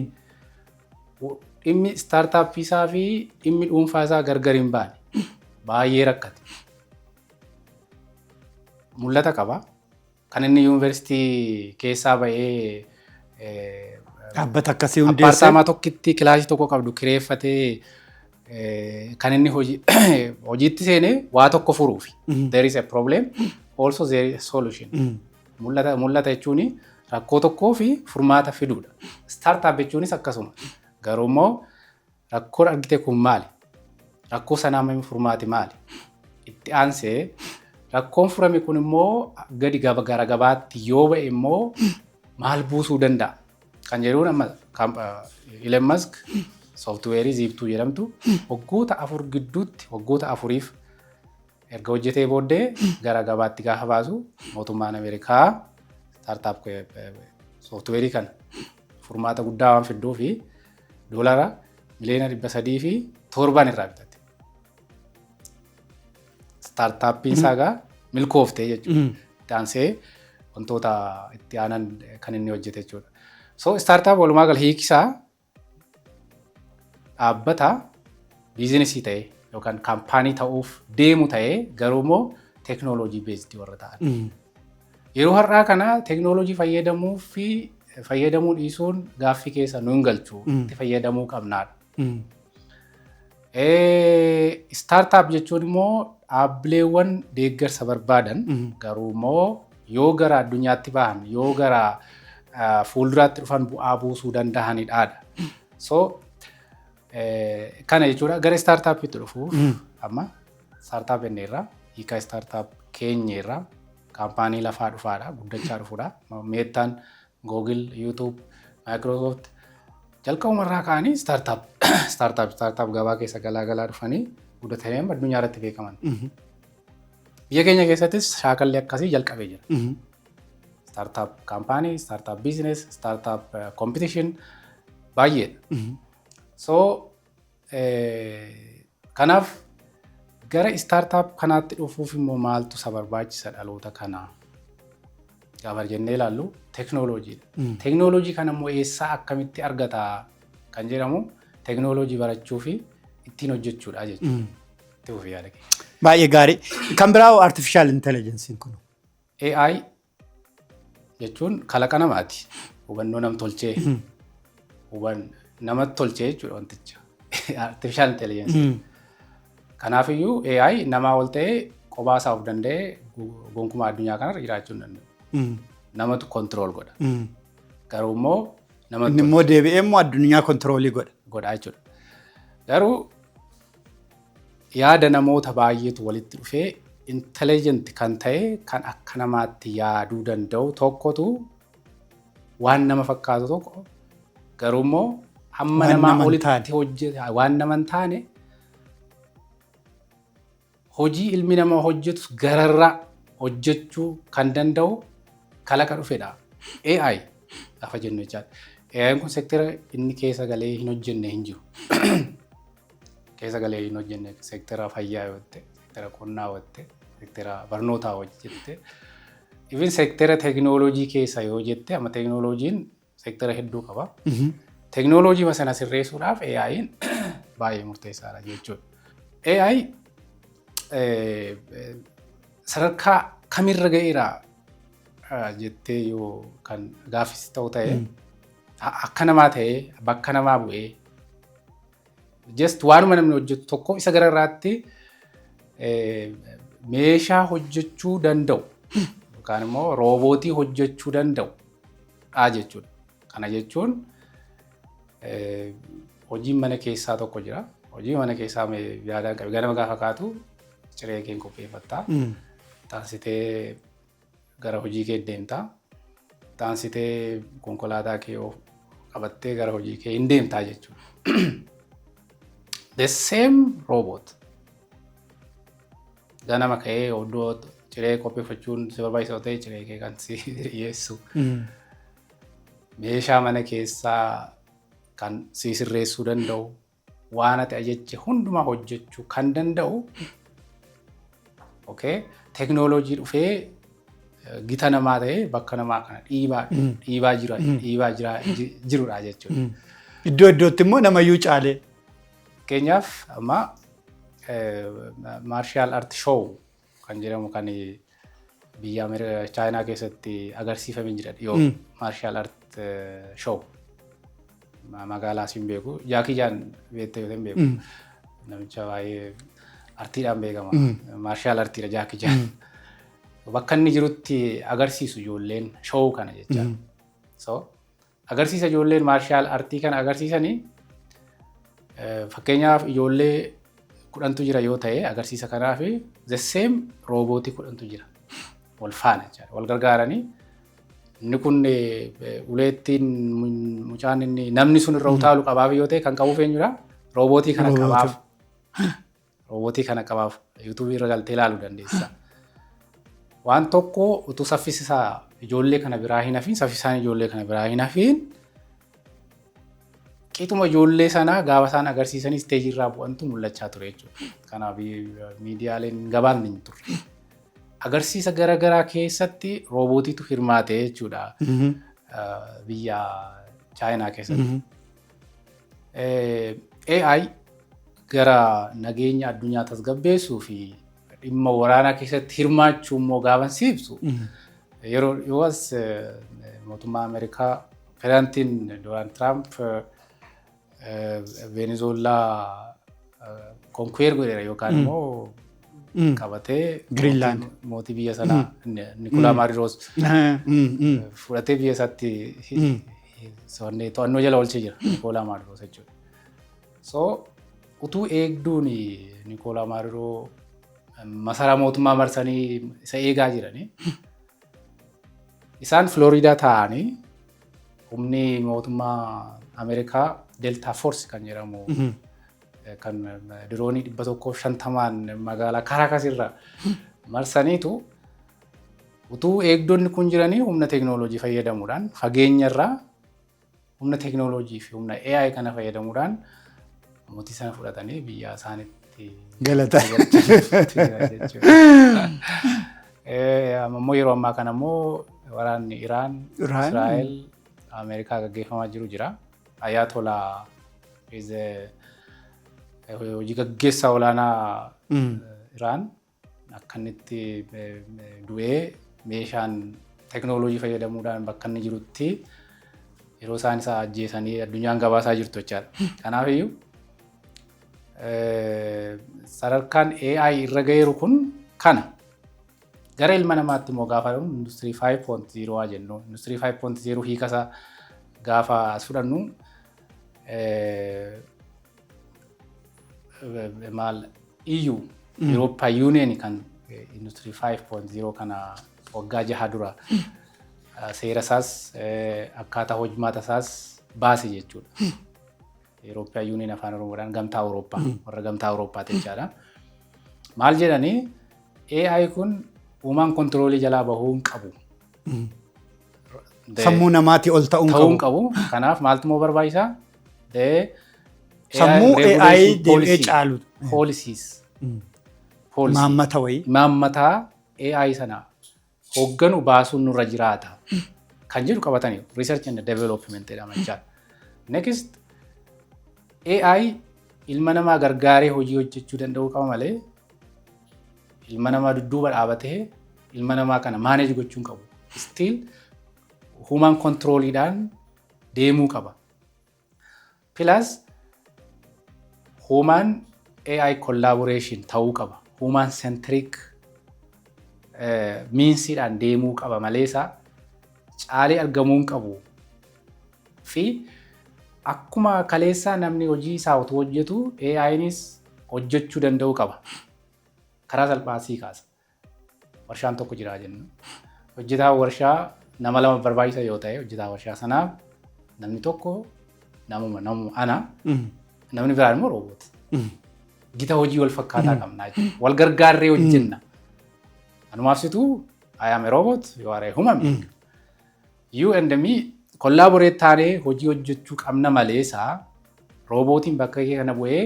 dhimmi startup isaa fi dhimmi dhuunfaa isaa gargar hin baane, baay'ee rakkate. Mul'ata qaba. Kan inni yuunivarsiitii keessaa ba'ee dhaabbata akkasii hundeessee. Apartment tokkitti kilaasii tokko qabdu kireeffatee kan inni hojiitti seenee waa tokko furuufi. There is a problem, also there is a solution. Mul'ata jechuun rakkoo tokkoo fi furmaata fiduudha. Startup jechuunis akkasuma. Garuu immoo rakkoon argite kun maali? Rakkoo sanaa furmaati maali? Itti aansee rakkoon furame kun immoo gadi gara gabaatti yoo ba'e immoo maal buusuu danda'a? Kan jedhuun amma Elon Musk softwareii Zip2 jedhamtu waggoota 4 gidduutti, waggoota 4f erga hojjetee booddee gara gabaatti gaafa baasu, mootummaan Ameerikaa startup softwareii kana furmaata guddaa waan fidduu fi $307 miliyoona irraa bitate. Startupiin isaa egaa milkooftee jechuudha. Itti aansee wantoota itti aanan kan inni hojjete jechuudha. So startup walumaa gala hiikisaa dhaabbata businessii ta'e yookaan company ta'uuf deemu ta'ee, garuu immoo teeknooloojii based warra ta'an. Yeroo har'aa kana teeknooloojii fayyadamuu fi fayyadamuu dhiisuun gaaffii keessa nu hin galchu, itti fayyadamuu qabnaadha. Startup jechuun immoo dhaabbileewwan deeggarsa barbaadan, garuu immoo yoo gara addunyaatti bahan, yoo gara fuulduraatti dhufan bu'aa buusuu danda'anidha. So kana jechuudha. Gara startupiitti dhufuuf, amma startup jenneerra, hiika startup keenyeerra, company lafaa dhufaadha, guddachaa dhufuudha. Meettaan, Google, YouTube, Microsoft jalqabumarraa ka'anii startup startup startup gabaa keessa galaa galaa dhufanii guddatanii amma addunyaa irratti beekaman. Biyya keenya keessattis shaakalli akkasii jalqabee jira. Startup company, startup business, startup competition baay'eedha. So kanaaf gara startup kanaatti dhufuuf immoo maaltu isa barbaachisa dhaloota kanaa? Gaafa jennee ilaallu, teeknooloojiidha. Teeknooloojii kana immoo eessaa, akkamitti argata kan jedhamu, teeknooloojii barachuu fi ittiin hojjechuudha jechuudha. Itti fufii yaada kee. Baay'ee gaarii. Kan biraa artificial intelligence kun. AI jechuun kalaqa namaati. Hubannoo nam tolchee. Nama tolchee jechuudha wanticha. Artificial intelligence. Kanaafiyyuu AI namaa ol ta'ee kophaa isaa of danda'ee gonkumaa addunyaa kanarra jiraachuu hin danda'u. Namatu control godha. Garuu immoo Inni immoo deebi'ee immoo addunyaa control godha. Godha jechuudha. Garuu yaada namoota baay'eetu walitti dhufee intelligent kan ta'e, kan akka namaatti yaaduu danda'u tokkotu, waan nama fakkaatu tokko, garuu immoo hamma Waan namaa nama hin olitti hojjeta, waan nama hin taane, hojii ilmi namaa hojjetu gararraa hojjechuu kan danda'u kalaqa dhufedha. AI gaafa jennu jechaadha. AI'n kun seektara inni keessa galee hin hojjenne hin jiru. Keessa galee hin hojjenne, seektara fayyaa yoo ta'e, seektara qonnaa yoo ta'e, seektara barnootaa yoo jette, even seektara teekinooloojii keessa yoo jette, amma teekinooloojiin seektara hedduu qaba. Teekinooloojii sana sirreessuudhaaf AI'n baay'ee murteessaadha jechuudha. AI sadarkaa kamirra ga'eera jettee yoo kan gaaffis ta'u ta'e, akka namaa ta'ee bakka namaa bu'ee just waanuma namni hojjetu tokko isa gararraatti meeshaa hojjechuu danda'u yookaan immoo roobootii hojjechuu danda'u dha jechuudha. Kana jechuun hojiin mana keessaa tokko jira. Hojii mana keessaa yaadaan qabe, ganama gaafa kaatu ciree kee qopheeffattaa. Taansitee gara hojii kee deemtaa. Taansitee konkolaataa kee qabattee gara hojii kee hin deemtaa jechuudha. The same robot ganama ka'ee oddoo ciree qopheeffachuun si barbaachisaa ta'e, ciree kee kan si dhiyeessu. Meeshaa mana keessaa kan si sirreessuu danda'u, waan ati ajajje hundumaa hojjechuu kan danda'u, okay, teknooloojii dhufee gita namaa ta'ee bakka namaa kana dhiibaa dhiibaa jira dhiibaa jira jirudha jechuudha. Iddoo iddootti immoo namayyuu caalee. Fakkeenyaaf amma martial art show kan jedhamu kan biyya Chaayinaa keessatti agarsiifamee jira dhiyoo, martial art show magaalaa siin beeku, Jackie Chan beekte yoo ta'e hin beeku, namicha baay'ee artiidhaan beekama, martial artiidha Jackie Chan. Bakka inni jirutti agarsiisu ijoolleen show kana jecha. So agarsiisa ijoolleen martial artii kana agarsiisanii, fakkeenyaaf ijoollee 10tu jira yoo ta'e, agarsiisa kanaa fi the same roobootii 10tu jira. Wal faana jechaadha. Wal gargaaranii inni kun uleettiin mucaan inni namni sun irra utaalu qabaaf yoo ta'e, kan qabuuf eenyudha? Roobootii kana qabaaf. Roobootii kana qabaaf YouTubeii irra galtee ilaaluu dandeessa. Waan tokko utuu saffisisaa ijoollee kana biraa hin hafiin, saffisaan ijoollee kana biraa hin hafiin, qixuma ijoollee sanaa gaafa isaan agarsiisanii isteejii irraa bu'antu mul'achaa ture jechuudha. Kanaaf miidiyaaleen gabaasni hin turre. Agarsiisa garaagaraa keessatti roobootiitu hirmaate jechuudha. Biyya Chaayinaa keessatti. AI gara nageenya addunyaa tasgabbeessuu fi dhimma waraanaa keessatti hirmaachuu immoo gaafa si ibsu, yeroo dhiyoos mootummaa Ameerikaa pirezidaantiin Doonaald Tiraamp Venezuelaa conquer godheera yookaan immoo qabatee Giriinlaand. mootii biyya sanaa Nikolaa Maaduroos fudhatee biyya isaatti to'annoo jala oolchee jira Nikolaa Maaduroos jechuudha. So utuu eegduun Nikolaa Maaduroo masaraa mootummaa marsanii isa eegaa jiranii, isaan Filooriidaa taa'anii, humni mootummaa Ameerikaa Delta Force kan jedhamu kan diroonii 150n magaalaa Caracas irra marsaniitu Utuu eegdonni kun jiranii humna teekinooloojii fayyadamuudhaan, fageenya irraa humna teekinooloojii fi humna AI kana fayyadamuudhaan mootii sana fudhatanii biyya isaanitti Galata. Jechuudha. Ammoo yeroo ammaa kana immoo waraanni Iraan, Iraan. Israa'el, Ameerikaa gaggeeffamaa jiru jira. Ayatollah hojii gaggeessaa olaanaa Iraan akka inni itti du'ee meeshaan teekinooloojii fayyadamuudhaan bakka inni jirutti yeroo isaan isa ajjeesanii addunyaan gabaasaa jirtu jechaadha. Kanaaf iyyuu sadarkaan AI irra ga'eeru kun kana. Gara ilma namaatti immoo gaafa dhufu industirii 5.0 haa jennu. Industirii 5.0 hiika isaa gaafa as fudhannu maal, EU, European Union kan industirii 5.0 kana waggaa 6 dura seera isaas akkaataa hojmaata isaas baase jechuudha. European Union afaan Oromoodhaan Gamtaa Awurooppaa, warra Gamtaa Awurooppaati jechaadha. Maal jedhanii? AI kun human controlii jalaa bahuu hin qabu. Sammuu namaatii ol ta'uu hin ta'uu hin qabu. qabu. Kanaaf maaltu immoo barbaachisaa? Sammuu AI deebi'ee caalu. Policies. Maammata wayii. Imaammataa AI sana hoogganu baasuun nurra jiraata kan jedhu qabatanii research and development jedhama jechaadha. Next, AI ilma namaa gargaaree hojii hojjechuu danda'uu qaba malee ilma namaa dudduuba dhaabatee ilma namaa kana manage gochuu hin qabu. Still human controliidhaan deemuu qaba. Plus human AI collaboration ta'uu qaba. Human centric meansiidhaan deemuu qaba malee isaa caalee argamuu hin qabu. Fi akkuma kaleessaa namni hojii isaa otoo hojjetu AI'nis hojjechuu danda'uu qaba. Karaa salphaa sii kaasa. Warshaan tokko jira jennu. Hojjetaa warshaa nama lama barbaachisa yoo ta'e, hojjetaa warshaa sanaaf namni tokko namuma ana, namni biraan immoo robot. Gita hojii wal fakkaataa qabna jechuudha. Wal gargaarree hojjenna. Anumaaf situu, I am a robot, you are a human being. You and me collaborate taanee hojii hojjechuu qabna malee isaa roobootiin bakka kee kana bu'ee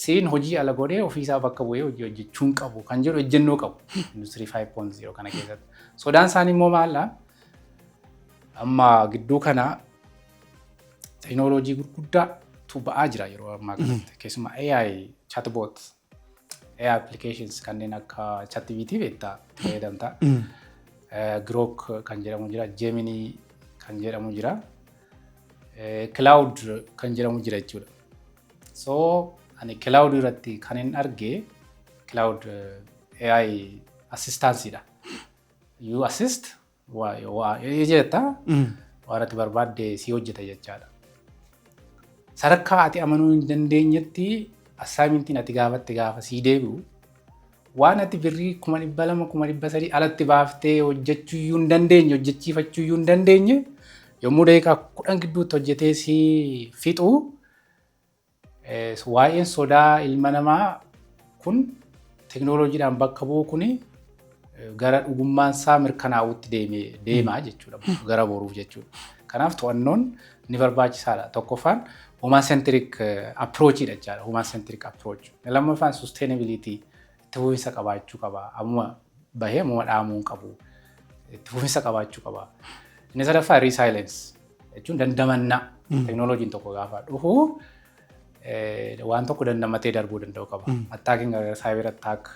siin hojii ala godhee ofiisaa bakka bu'ee hojii hojjechuu hin qabu kan jedhu ejjennoo qabu. Industirii 5.0 kana keessatti. Sodaan isaanii immoo maalla? Amma gidduu kana teekinooloojii gurguddaatu ba'aa jira yeroo ammaa kanatti. Keessumaa AI chatbot, AI applications kanneen akka ChatGPT beektaa, itti fayyadamta. Grok kan jedhamu jira, Gemini kan jedhamu jira, Claude kan jedhamu jira jechuudha. So ani Claude irratti kan hin arge Claude AI assistanceidha. You assist waa jetta, waan ati barbaadde si hojjeta jechaadha. Sadarkaa ati amanuu hin dandeenyetti assignmentiin ati gaafatte gaafa sii deebi'u, waan ati birrii 200,000, 300,000 alatti baaftee hojjechuu iyyuu hin dandeenye, hojjechiifachuu iyyuu hin dandeenye, yommuu daqiiqaa 10 gidduutti hojjetee si fixu, waa'een sodaa ilma namaa kun teekinooloojiidhaan bakka bu'u kuni gara dhugummaan isaa mirkanaa'utti deemaa jechuudha, gara boruuf jechuudha. Kanaaf to'annoon ni barbaachisaadha. Tokkoffaan human centric approachidha jechaadha. Human centric approach. Lammaffaan sustainability, itti fufinsa qabaachuu qaba. Ammuma bahee ammuma dhaamuu hin qabu. Itti fufinsa qabaachuu qaba. Inni sadaffaa resilience jechuun dandamannaa. Teekinooloojiin tokko gaafa dhufu waan tokko dandamatee darbuu danda'u qaba. Attacking, cyber attack,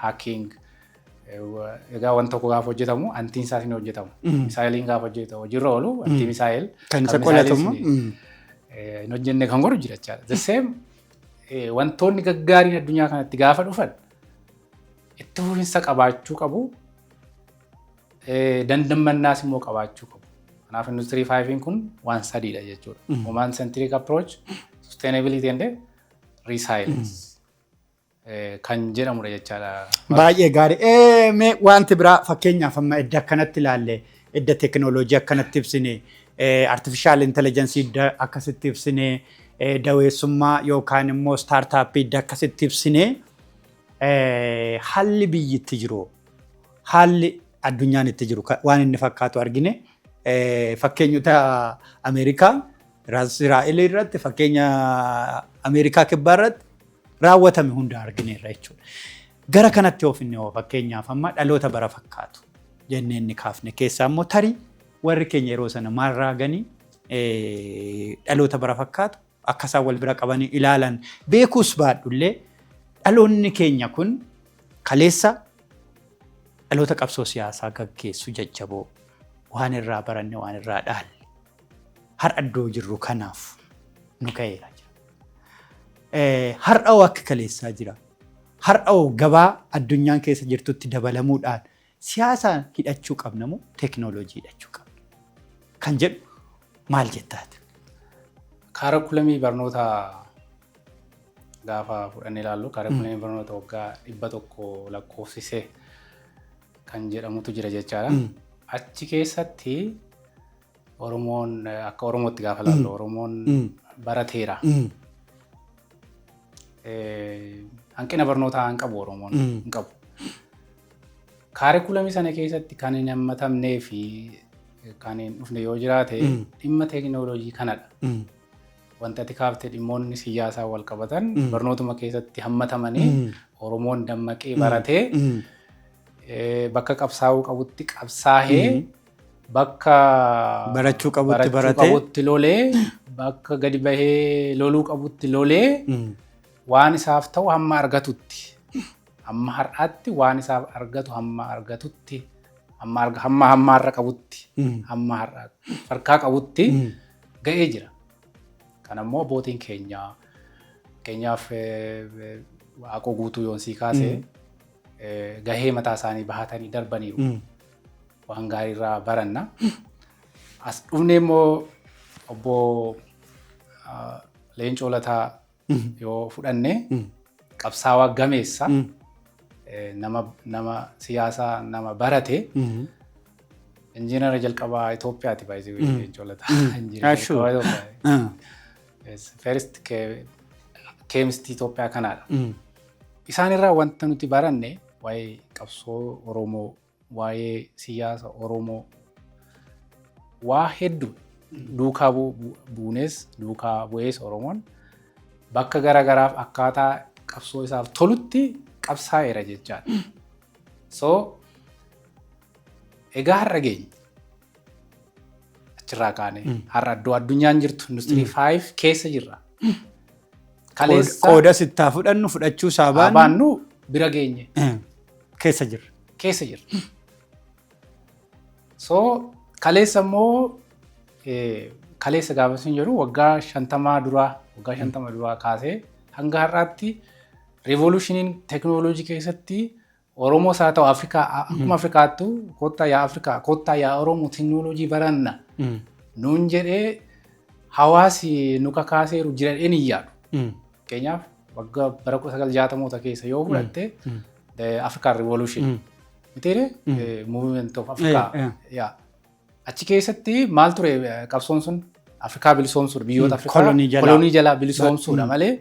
hacking, egaa waan tokko gaafa hojjetamu antiin isaas ni hojjetamu. Misaayiliin gaafa hojjetamu hojiirra oolu anti missile. Kan isa qolatu immoo. Hin hojjenne kan godhu jira jechaadha. The same, wantoonni gaggaariin addunyaa kanatti gaafa dhufan itti fufinsa qabaachuu qabu. Dandammannaas immoo qabaachuu qabu. Kanaaf industirii 5 kun waan sadiidha jechuudha. Human centric approach, sustainability and resilience kan jedhamudha jechaadha. Baay'ee gaarii. Mee wanti biraa, fakkeenyaaf amma edda akkanatti ilaalle, edda teekinooloojii akkanatti ibsine, artificial intelligence idda akkasitti ibsine, daweessummaa yookaan immoo startupii idda akkasitti ibsine, haalli biyyitti jiru, haalli Addunyaan itti jiru waan inni fakkaatu argine, fakkeenyota Ameerikaa Israa'el irratti, fakkeenya Ameerikaa kibbaa irratti raawwatame hunda argineerra jechuudha. Gara kanatti oofinne hoo, fakkeenyaaf amma dhaloota bara fakkaatu jennee inni kaafne keessaa immoo tarii warri keenya yeroo sana maal raaganii, dhaloota bara fakkaatu akka isaan wal bira qabanii ilaalan beekuus baadhullee, dhaloonni keenya kun kaleessa dhaloota qabsoo siyaasaa gaggeessu jajjaboo waan irraa baranne, waan irraa dhaalle, har'a iddoo jirru kanaaf nu ga'eera jira. Har'a hoo akka kaleessaa jira? Har'a hoo gabaa addunyaan keessa jirtutti dabalamuudhaan siyaasaan hidhachuu qabna moo teekinooloojii hidhachuu qabna? Kan jedhu maal jettaati? Kaarakulamii barnoota gaafa fudhannee ilaallu, kaarakulamii barnoota waggaa 100 lakkoofsisee kan jedhamutu jira jechaadha. Achi keessatti Oromoon, akka Oromootti gaafa ilaallu, Oromoon barateera. Hanqina barnootaa hin qabu, Oromoon hin qabu. Kaarikulamii sana keessatti kan hin hammatamnee fi kan hin dhufne yoo jiraate dhimma teekinooloojii kanadha. Wanta ati kaaftee dhimmoonni siyaasaa wal qabatan barnootuma keessatti hammatamanii Oromoon dammaqee baratee bakka qabsaa'uu qabutti qabsaa'ee, bakka barachuu qabutti barachuu baratee qabutti lolee, bakka gadi bahee loluu qabutti lolee, waan isaaf ta'u hamma argatutti, hamma har'aatti waan isaaf argatu hamma argatutti, hamma har'a qabutti, hamma har'a harkaa qabutti ga'ee jira. Kan ammoo abbootiin keenya, fakkeenyaaf Waaqoo Guutuu yoon sii kaase, gahee mataa isaanii bahatanii darbaniiru. Waan gaarii irraa baranna. As dhufnee immoo obbo Leencoo Lataa yoo fudhanne, qabsaawaa gameessa, nama siyaasaa, nama barate, injiinara jalqabaa Itoophiyaati baay'ee Leencoo Lataa. Injiinara jalqabaa Itoophiyaa. First keemistii Itoophiyaa kanaadha. Isaan irraa wanta nuti baranne waa'ee qabsoo Oromoo, waa'ee siyaasa Oromoo waa hedduu duukaa buunes, duukaa bu'ees, Oromoon bakka garaagaraaf akkaataa qabsoo isaaf tolutti qabsaa'eera jechaadha. So egaa har'a geenye. Achirraa kaane har'a iddoo addunyaan jirtu industirii 5 keessa jirra. Kaleessa qooda sittaa fudhannu fudhachuu isaa baannu baannu bira geenye. Keessa jirra. Keessa jirra. So kaleessa immoo, kaleessa gaafa isin jedhu waggaa 50 duraa, waggaa 50 duraa kaasee hanga har'aatti revolutioniin teekinooloojii keessatti Oromoos haa ta'u Afrikaa, akkuma Afrikaattu "Kottaa yaa Afrikaa, kottaa yaa Oromoo, teekinooloojii baranna" nuun jedhee hawaasi nu kakaaseeru jira jedheen hin yaadu. Fakkeenyaaf waggaa bara 1960moota keessa yoo fudhatte, the African Revolution mitiire, movement of Africa yaa achi keessatti maal ture qabsoon sun? Afrikaa bilisoomsuudha, biyyoota Afrikaa Kolonii jalaa. Kolonii jalaa bilisoomsuudha malee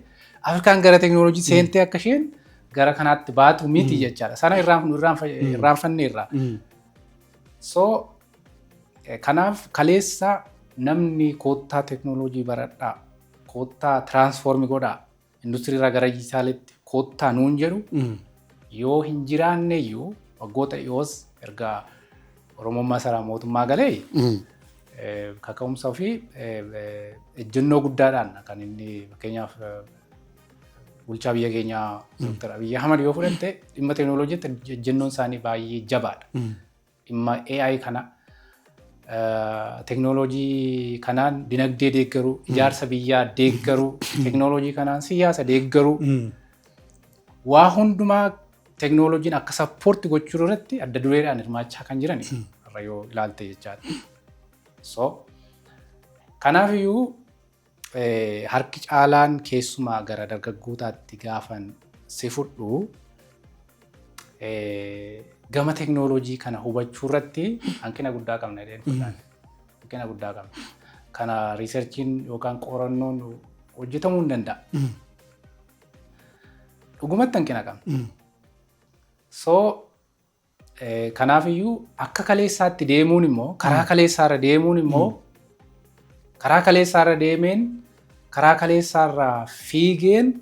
Afrikaan gara teekinooloojii seentee akka isheen gara kanaatti baatu miti jechaadha. Sana irraanfanneerra. So kanaaf kaleessa namni "Koottaa teekinooloojii baradhaa, koottaa transform godhaa, industirii irraa gara dijitaalitti koottaa" nuun jedhu yoo hin jiraanne iyyuu, waggoota dhiyoos erga Oromoon masaraa mootummaa galee kaka'umsa fi ejjennoo guddaadhaan kan inni, fakkeenyaaf bulchaa biyya keenyaa Dr. Abiyyi Ahmad yoo fudhatte, dhimma teekinooloojiitti ejjennoon isaanii baay'ee jabaadha. Dhimma AI kana, teekinooloojii kanaan dinagdee deeggaruu, ijaarsa biyyaa deeggaruu, teekinooloojii kanaan siyaasa deeggaruu, waa hundumaa teekinooloojiin akka support gochuu irratti adda dureedhaan hirmaachaa kan jiran irra yoo ilaalte jechaadha. So kanaaf iyyuu harki caalaan keessumaa gara dargaggootaatti gaafan si fudhu, gama teekinooloojii kana hubachuu irratti hanqina guddaa qabna jedheen fudhaan. Hanqina guddaa qabna. Kana researchiin yookaan qorannoon hojjetamuu hin danda'a. Dhugumatti hanqina qabna. So Kanaafiyyuu akka kaleessaatti deemuun immoo, karaa kaleessaarra deemuun immoo, karaa kaleessaarra deemeen, karaa kaleessaarra fiigeen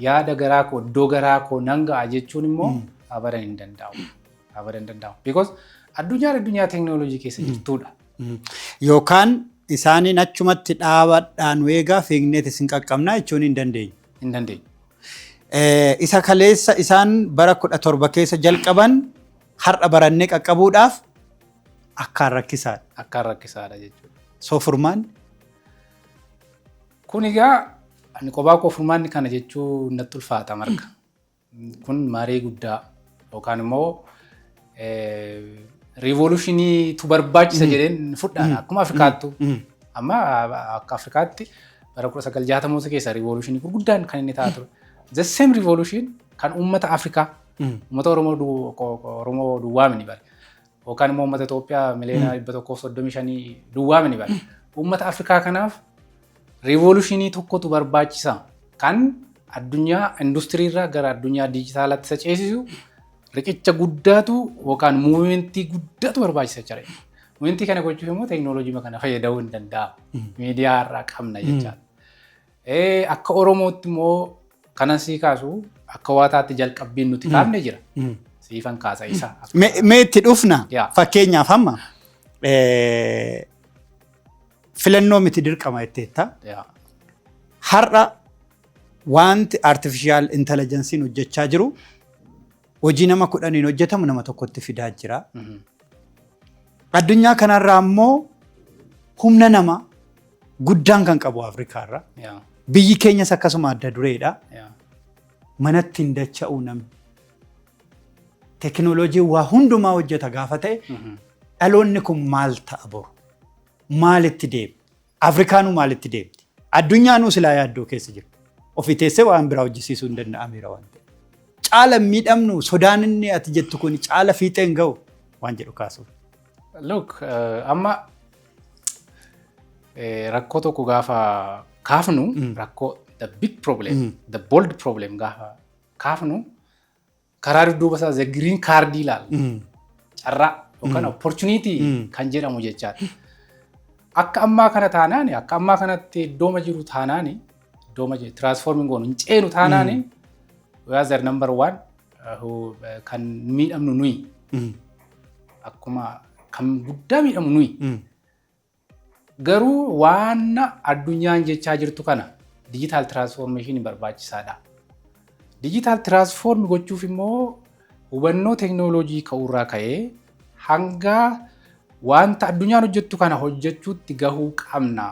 yaada garaa koo, iddoo garaa koo nan ga'a jechuun immoo abadan hin danda'amu. Abadan hin danda'amu. Because addunyaan addunyaa teekinooloojii keessa jirtudha. Yookaan isaaniin achumatti dhaabadhaan eegaa, fiigneet isin qaqqabnaa jechuun hin dandeenyu. Hin dandeenyu. Isa kaleessa isaan bara 17 keessa jalqaban har'a barannee qaqqabuudhaaf akkaan rakkisaadha. Akkaan rakkisaadha jechuudha. So furmaanni? Kun egaa ani kophaa koo furmaanni kana jechuu natti ulfaata, Marga. Kun marii guddaa yookaan immoo revolutioniitu barbaachisa jedheen fudhaan akkuma Afrikaattu. Amma akka Afrikaatti bara 1960moota keessa revolutionii gurguddaan kan inni ta'aa ture. The same revolution kan uummata Afrikaa, uummata Oromoo duwwaa mini bare. Yookaan immoo uummata Itoophiyaa miliyoona 135 duwwaa mini bare. Uummata Afrikaa kanaaf revolutionii tokkotu barbaachisa. Kan addunyaa industiriirraa gara addunyaa diijitaalaatti isa ceesisu riqicha guddaatu yookaan movementii guddaatu barbaachisa jechuudha. Movementii kana gochuuf immoo teekinooloojii kana fayyadamuu hin danda'amu. Miidiyaa irraa qabna jechaadha. Akka Oromootti immoo kanan sii kaasu, akka waataatti jalqabbiin nuti kaafne jira. Siifan kaasa isa. Mee itti dhufna. Fakkeenyaaf amma filannoo miti, dirqama jetteetta. Har'a wanti artificial intelligenceiin hojjechaa jiru hojii nama 10n hojjetamu nama tokkotti fidaa jira. Addunyaa kanarraa immoo humna nama guddaan kan qabu Afrikaarra. Biyyi keenyas akkasuma adda dureedha. Manatti hin dacha'u namni. Teekinooloojiin waa hundumaa hojjeta gaafa ta'e, dhaloonni kun maal ta'a boru? Maalitti deema? Afrikaanuu maalitti deemti? Addunyaanuu silaa yaaddoo keessa jiru. Ofii teessee waan biraa hojjisiisuu hin danda'ameera waan ta'eef. Caala miidhamnu, sodaan inni ati jettu kun caala fiixee hin ga'u waan jedhu kaasuuf. Look, amma rakkoo tokko gaafa kaafnu, rakkoo, the big problem, the bold problem gaafa kaafnu, karaa dudduuba isaa the green card ilaalla. Carraa yookaan opportunity kan jedhamu jechaadha. Akka ammaa kana taanaani, akka ammaa kanatti iddooma jiru taanaani, iddooma jiru transforming goonu hin ceenu taanaani, we are the number one kan miidhamnu nuyi. Akkuma kan guddaa miidhamu nuyi. Garuu waan addunyaan jechaa jirtu kana, digital transformation barbaachisaadha. Digital transform gochuuf immoo hubannoo teeknooloojii ka'uurraa ka'ee hanga wanta addunyaan hojjettu kana hojjechuutti gahuu qabna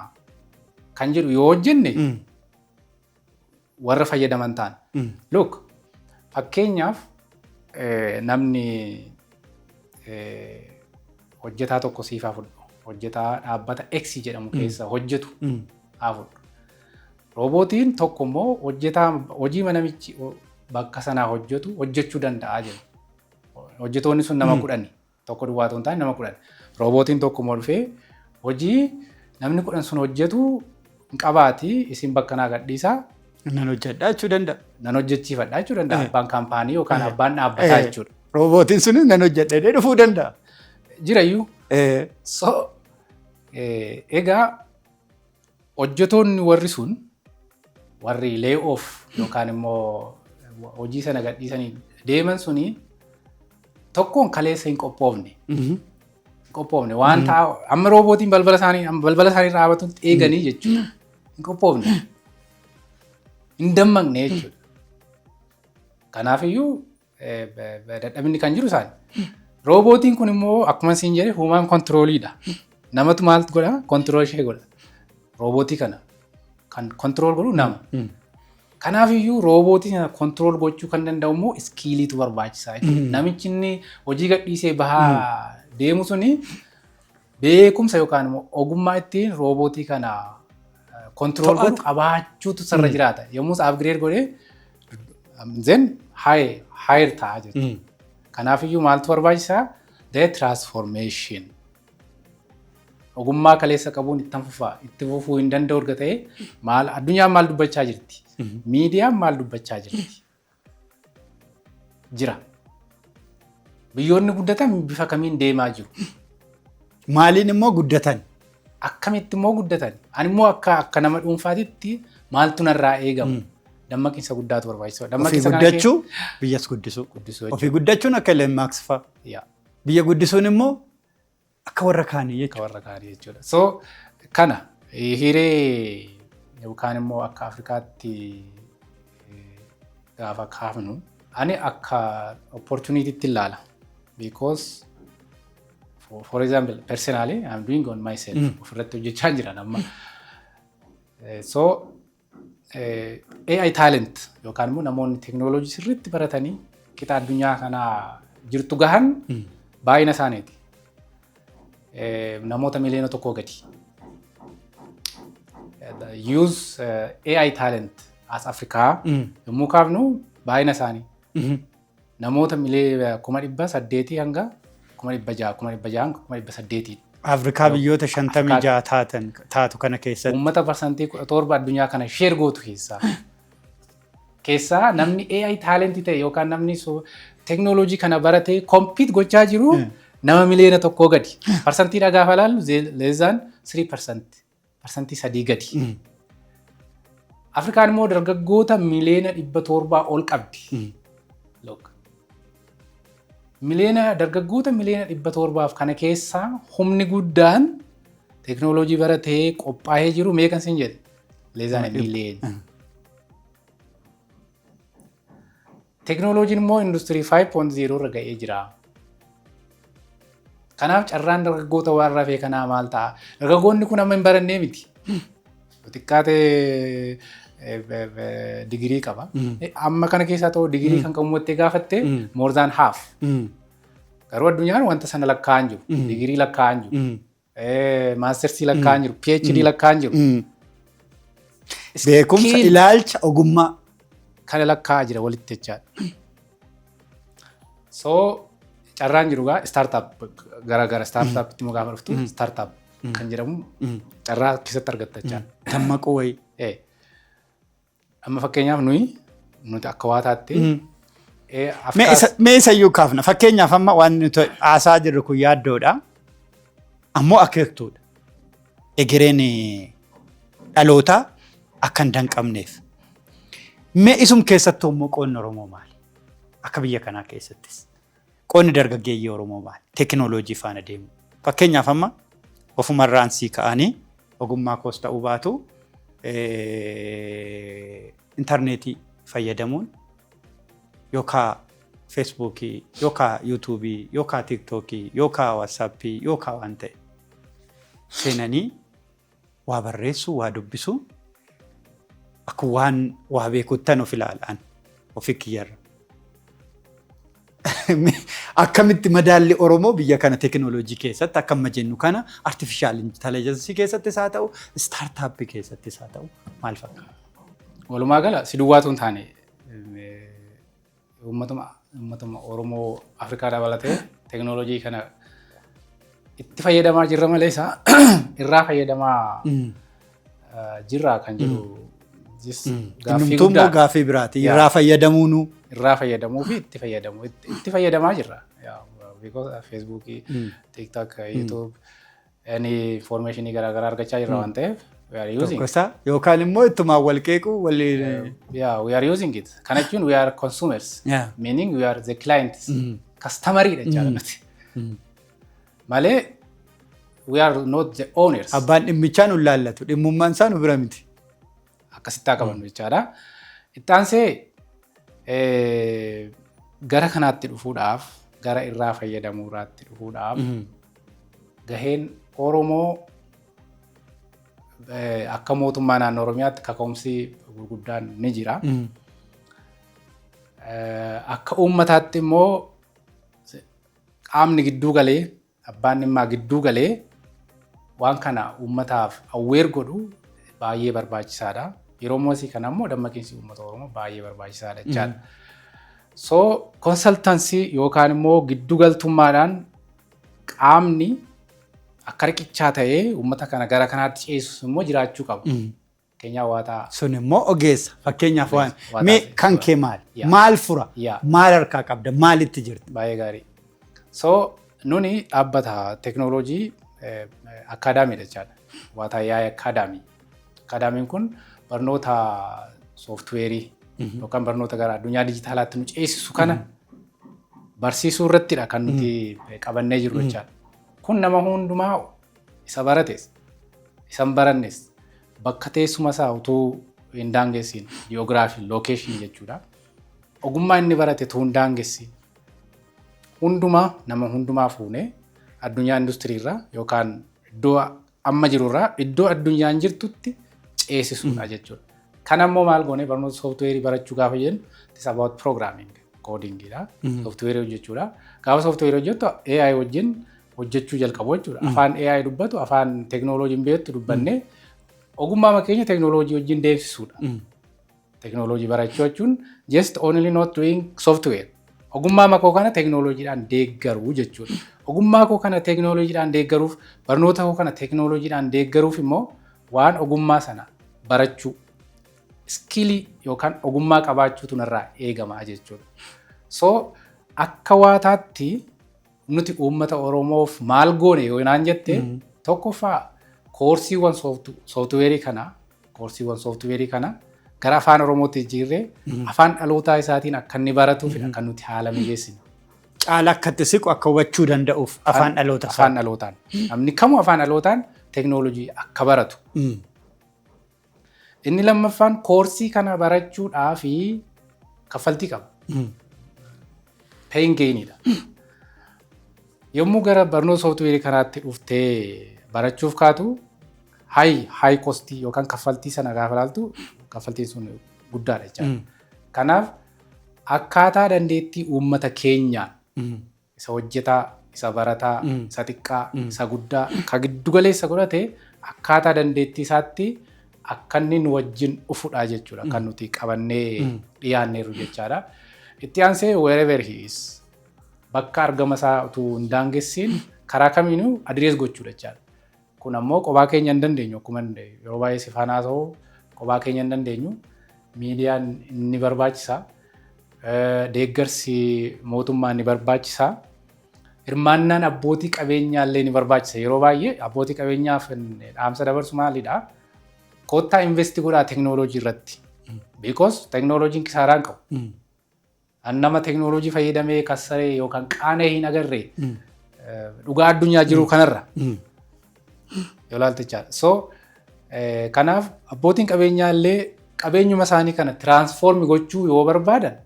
kan jedhu yoo hojjenne, warra fayyadaman ta'an. Look, fakkeenyaaf namni hojjetaa tokko siif haa fudhu. Hojjetaa dhaabbata X jedhamu keessa hojjetu haa fudhu. Roobootiin tokko immoo hojjetaa hojii namichi bakka sanaa hojjetu hojjechuu danda'a jedhu. Hojjetoonni sun nama 10, tokko duwwaa otoo hin taane nama 10. Roobootiin tokko immoo dhufee hojii namni 10 sun hojjetu hin qabaati, isin bakka naa gadhiisaa, Nan hojjedha jechuu danda'a. Nan hojjechiifadha jechuu danda'a abbaan kaampaanii yookaan abbaan dhaabbataa jechuudha. Roobootiin sunis nan hojjedha jedhee dhufuu danda'a. Jirayyuu. So egaa hojjetoonni warri sun, warri lay off yookaan immoo hojii sana gadhiisanii deeman suni, tokkoon kaleessa hin qophoofne. Hin qophoofne waan ta'a amma roobootiin balbala isaanii irra dhaabatutti eeganii jechuudha. Hin qophoofne. Hin dammaqne jechuudha. Kanaafiyyuu dadhabinni kan jiru isaani. Roobootiin kun immoo akkuma isin jedhe human controliidha. Namatu maal godha? Control ishee godha. Roobootii kana kan control godhu nama. Kanaafiyyuu roobootii sana control gochuu kan danda'u immoo skilliitu barbaachisaa jechuudha. Namichi inni hojii gadhiisee bahaa deemu suni beekumsa yookaan immoo ogummaa ittiin roobootii kana control godhu qabaachuutu sarara jiraata. Yommuu upgrade godhee then hire ta'a jechuudha. Kanaafiyyuu maaltu barbaachisaa? The transformation. Ogummaa kaleessa qabuun itti fufaa, itti fufuu hin danda'u erga ta'e, maal addunyaan maal dubbachaa jirti? Miidiyaan maal dubbachaa jirti? Jira. Biyyoonni guddatan bifa kamiin deemaa jiru? Maaliin immoo guddatan? Akkamitti immoo guddatan? Ani immoo akka nama dhuunfaatitti maaltu narraa eegamu? Dammaqiinsa guddaatu barbaachisaadha. Ofii Dammaqiinsa kana guddachuu, biyyas guddisuu. Guddisuu. Ofii guddachuun akka Elon Musk fa'a. Biyya guddisuun immoo akka warra kaanii Akka jechuudha. Warra kaanii jechuudha. So kana hiree yookaan immoo akka Afrikaatti gaafa kaafnu ani akka opportunitytti ilaala. Because for example, personally I'm doing on myself, ofirratti hojjechaa jiran amma. So AI talent yookaan immoo namoonni teeknooloojii sirriitti baratanii qixa addunyaa kanaa jirtu gahan baay'ina isaaniiti. Namoota 1 miliyoona gadi. Use AI talent as Afrikaa yommuu kaafnu baay'ina isaanii namoota 800,000 hanga 600,000, 600,000 hanga 800,000. Afrikaa biyyoota 56 taatan taatu kana keessatti. Uummata 17% addunyaa kana share gootu keessaa namni AI talent ta'e yookaan namni teeknooloojii kana baratee compete gochaa jiru nama 1 miliyoona gadi. Parsantiidha gaafa ilaallu less than 3%, 3% gadi. Afrikaan immoo dargaggoota 700,000,000 ol qabdi. Look. Dargaggoota 700,000,000f kana keessaa humni guddaan teeknooloojii baratee qophaa'ee jiru meeqan sin jedhe? Less than million. Teeknooloojiin immoo industirii 5.0 irra ga'ee jira. Kanaaf carraan dargaggoota waan rafee kanaa maal ta'a? Dargaggoonni kun amma hin barannee miti. Xiqqaatee digirii qaba. Amma kana keessaa ta'u digirii kan qabu mottee gaafatte more than half. Garuu addunyaan wanta sana lakkaa'an jiru. Digirii lakkaa'an jiru. Maastersii lakkaa'an jiru. PhD lakkaa'an jiru. Beekumsa, Skill ilaalcha, ogummaa. Kana lakkaa'aa jira walitti jechaadha. So carraan jiru gaa startup gara gara startupitti immoo gaafa dhuftu startup kan jedhamu carraa keessatti argatta jechaadha. Dammaquu wayii. Amma fakkeenyaaf nuti akka waataatti Mee isayyuu kaafna. Fakkeenyaaf amma waan nuti haasaa jirru kun yaaddoodha. Ammoo akeektuudha. Egereen dhalootaa akka hin danqabneef. Mee isum keessattuu immoo qoonni Oromoo maali? Akka biyya kanaa keessattis. Qoonni dargaggeeyyii Oromoo maali? Teekinooloojii faana deemu. Fakkeenyaaf amma ofumarraan sii ka'anii ogummaa koos ta'uu baatu intarneetii fayyadamuun yookaan Feesbuukii yookaan Yuutuubii yookaan Tiiktookii yookaan Waatsaappii yookaan waan ta'e seenanii waa barreessuu, waa dubbisuu akka waan waa beekuttan of ilaalan ofi kiyyarra. Akkamitti madaalli Oromoo biyya kana teekinooloojii keessatti akka amma jennu kana artificial intelligence keessattis haa ta'u, startup keessattis haa ta'u, maal fakkaata? Walumaa gala si duwwaatu hin taane uummatuma Oromoo Afrikaa dabalatee teekinooloojii kana itti fayyadamaa jirra malee isaa irraa fayyadamaa jirra kan jedhu gaaffii Innumtuu immoo guddaadha. Gaaffii biraati. Irraa fayyadamuunu. Irraa fayyadamuu fi itti fayyadamuu, itti fayyadamaa jirra. Because Feesbuukii, TikTok, YouTube, any informationii garaagaraa argachaa jirra waan ta'eef we are using. Tokko isaa yookaan immoo ittumaan wal qeequu wal Yeah, we are using it. Kana jechuun we are consumers. Meaning we are the clients. Customeriidha jechaadha nuti. Malee we are not the owners. Abbaan dhimmichaa nu laallatu. Dhimmummaan isaa nu bira miti. Akkasitti haa qabannu jechaadha. Itti aansee gara kanaatti dhufuudhaaf, gara irraa fayyadamuuraatti dhufuudhaaf gaheen Oromoo akka mootummaa naannoo Oromiyaatti kaka'umsi gurguddaan ni jira. Akka uummataatti immoo qaamni gidduu galee, abbaan dhimmaa gidduu galee waan kana uummataaf aware godhu baay'ee barbaachisaadha. Yeroo moosii kana immoo dammaqiinsi uummata Oromoo baay'ee barbaachisaadha jechaadha. So consultancy yookaan immoo giddu galtummaadhaan qaamni akka riqichaa ta'ee uummata kana gara kanaatti ceesisu immoo jiraachuu qaba. Fakkeenyaaf waataa. Sun immoo ogeessa. Fakkeenyaaf waan Waa mee taasise. kan kee maali? Yaa. Maal fura? Yaa. Maal harkaa qabda? Maalitti jirta? Baay'ee gaarii. So nuni dhaabbata teeknooloojii academydha jechaadha. Waataa AI Academy. Academyn kun barnoota sooftuweerii yookaan barnoota gara addunyaa dijitaalaatti nu ceesisu kana barsiisuu irrattidha kan nuti qabannee jirru jechaadha. Kun nama hundumaa, isa barates isa hin barannes, bakka teessuma isaa utuu hin daangessiin, geography location jechuudha. Ogummaa inni barate utuu hin daangessiin hundumaa, nama hundumaa fuunee addunyaa industirii irraa yookaan iddoo amma jirurraa iddoo addunyaan jirtutti ceesisuudha jechuudha. Kan ammoo maal goone? Barnoota sooftuweerii barachuu gaafa jennu, it's about programming, codingidha. Sooftuweerii hojjechuudha. Gaafa sooftuweerii hojjettu AI wajjin hojjechuu jalqabu jechuudha. Afaan AI dubbatu, afaan teeknooloojiin beektu dubbannee ogummaa keenya teeknooloojii wajjin deemsisuudha. Teeknooloojii barachuu jechuun just only not doing software. Ogummaa koo kana teeknooloojiidhaan deeggaruu jechuudha. Ogummaa koo kana teeknooloojiidhaan deeggaruuf, barnoota koo kana teeknooloojiidhaan deeggaruuf immoo waan ogummaa sana barachuu, skillii yookaan ogummaa qabaachuutu narraa eegama jechuudha. So akka waataatti nuti uummata Oromoof maal goone yoo naan jette, tokkoffaa koorsiiwwan sooftuweerii kana gara afaan Oromootti jijjiirree afaan dhalootaa isaatiin akka inni baratuuf kan nuti haala mijeessinu. Caala akka itti siqu, akka hubachuu danda'uuf afaan dhaloota isaa. Afaan dhalootaan. Namni kamuu afaan dhalootaan teeknooloojii akka baratu. Inni lammaffaan, koorsii kana barachuudhaa fi kaffaltii qaba. Pain gainidha. Yommuu gara barnoota sooftuweerii kanaatti dhuftee barachuuf kaatu, high costii yookaan kaffaltii sana gaafa ilaaltu, kaffaltiin sun guddaadha jechaadha. Kanaaf akkaataa dandeettii uummata keenyaan isa hojjetaa, isa barataa, isa xiqqaa, isa guddaa, ka giddu galeessa godhate, akkaataa dandeettii isaatti akka inni nu wajjin dhufudha jechuudha. Kan nuti qabannee dhiyaanneerru jechaadha. Itti aansee, wherever he is, bakka argama isaa utuu hin daangessiin karaa kamiinuu address gochuudha jechaadha. Kun ammoo kophaa keenya hin dandeenyu. Akkuma yeroo baay'ee si faana haasa'u, kophaa keenya hin dandeenyu. Miidiyaan ni barbaachisa. Deeggarsi mootummaa ni barbaachisa. Hirmaannaan abbootii qabeenyaa illee ni barbaachisa. Yeroo baay'ee abbootii qabeenyaaf dhaamsa dabarsu maalidha? Kottaa invest godhaa teeknooloojii irratti. Because teeknooloojiin kisaaraa hin qabu. An nama teeknooloojii fayyadamee kassaree yookaan qaanee hin agarre dhugaa addunyaa jiru kanarra yoo ilaalte jechaadha. So kanaaf abbootiin qabeenyaa illee qabeenyuma isaanii kana transform gochuu yoo barbaadan,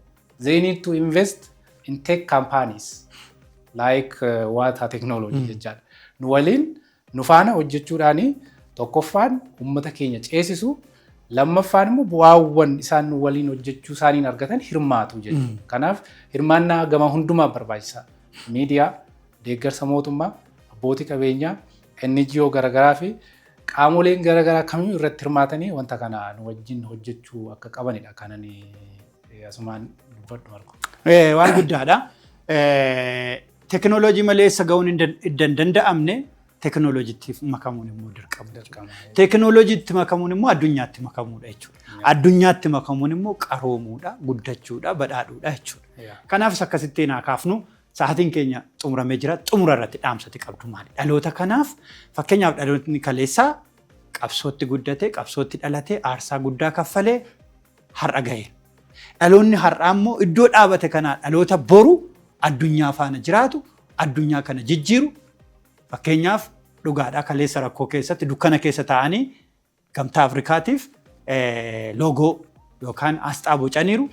they need to invest in tech companies like Waata Technology jechaadha. Nu waliin, nu faana hojjechuudhaani tokkoffaan uummata keenya ceesisu, lammaffaan immoo bu'aawwan isaan nu waliin hojjechuu isaaniin argatan hirmaatu jechuudha. Kanaaf hirmaannaa gama hundumaa barbaachisa. Miidiyaa, deeggarsa mootummaa, abbootii qabeenyaa, NGO garaagaraa fi qaamoleen garaagaraa kamiyyuu irratti hirmaatanii wanta kana nu wajjin hojjechuu akka qabanidha kan ani asumaan dubbadhu, Marko. Waan guddaadha. Teekinooloojii malee eessa ga'uun hin danda'amne, teekinooloojiitti makamuun immoo dirqama. Teekinooloojiitti makamuun immoo addunyaatti makamuudha jechuudha. Addunyaatti makamuun immoo qaroomuudha, guddachuudha, badhaadhuudha jechuudha. Kanaafis akkasittiin haa kaafnu, sa'aatiin keenya xumuramee jira. Xumura irratti dhaamsati qabdu maali? Dhaloota kanaaf, fakkeenyaaf dhalootni kaleessaa qabsootti guddate, qabsootti dhalate, aarsaa guddaa kaffalee har'a gaheera. Dhaloonni har'aa immoo iddoo dhaabate kanaa dhaloota boru addunyaa faana jiraatu, addunyaa kana jijjiiru. Fakkeenyaaf dhugaadhaa, kaleessa rakkoo keessatti, dukkana keessa taa'anii Gamtaa Afrikaatiif loogoo yookaan asxaa bocaniiru,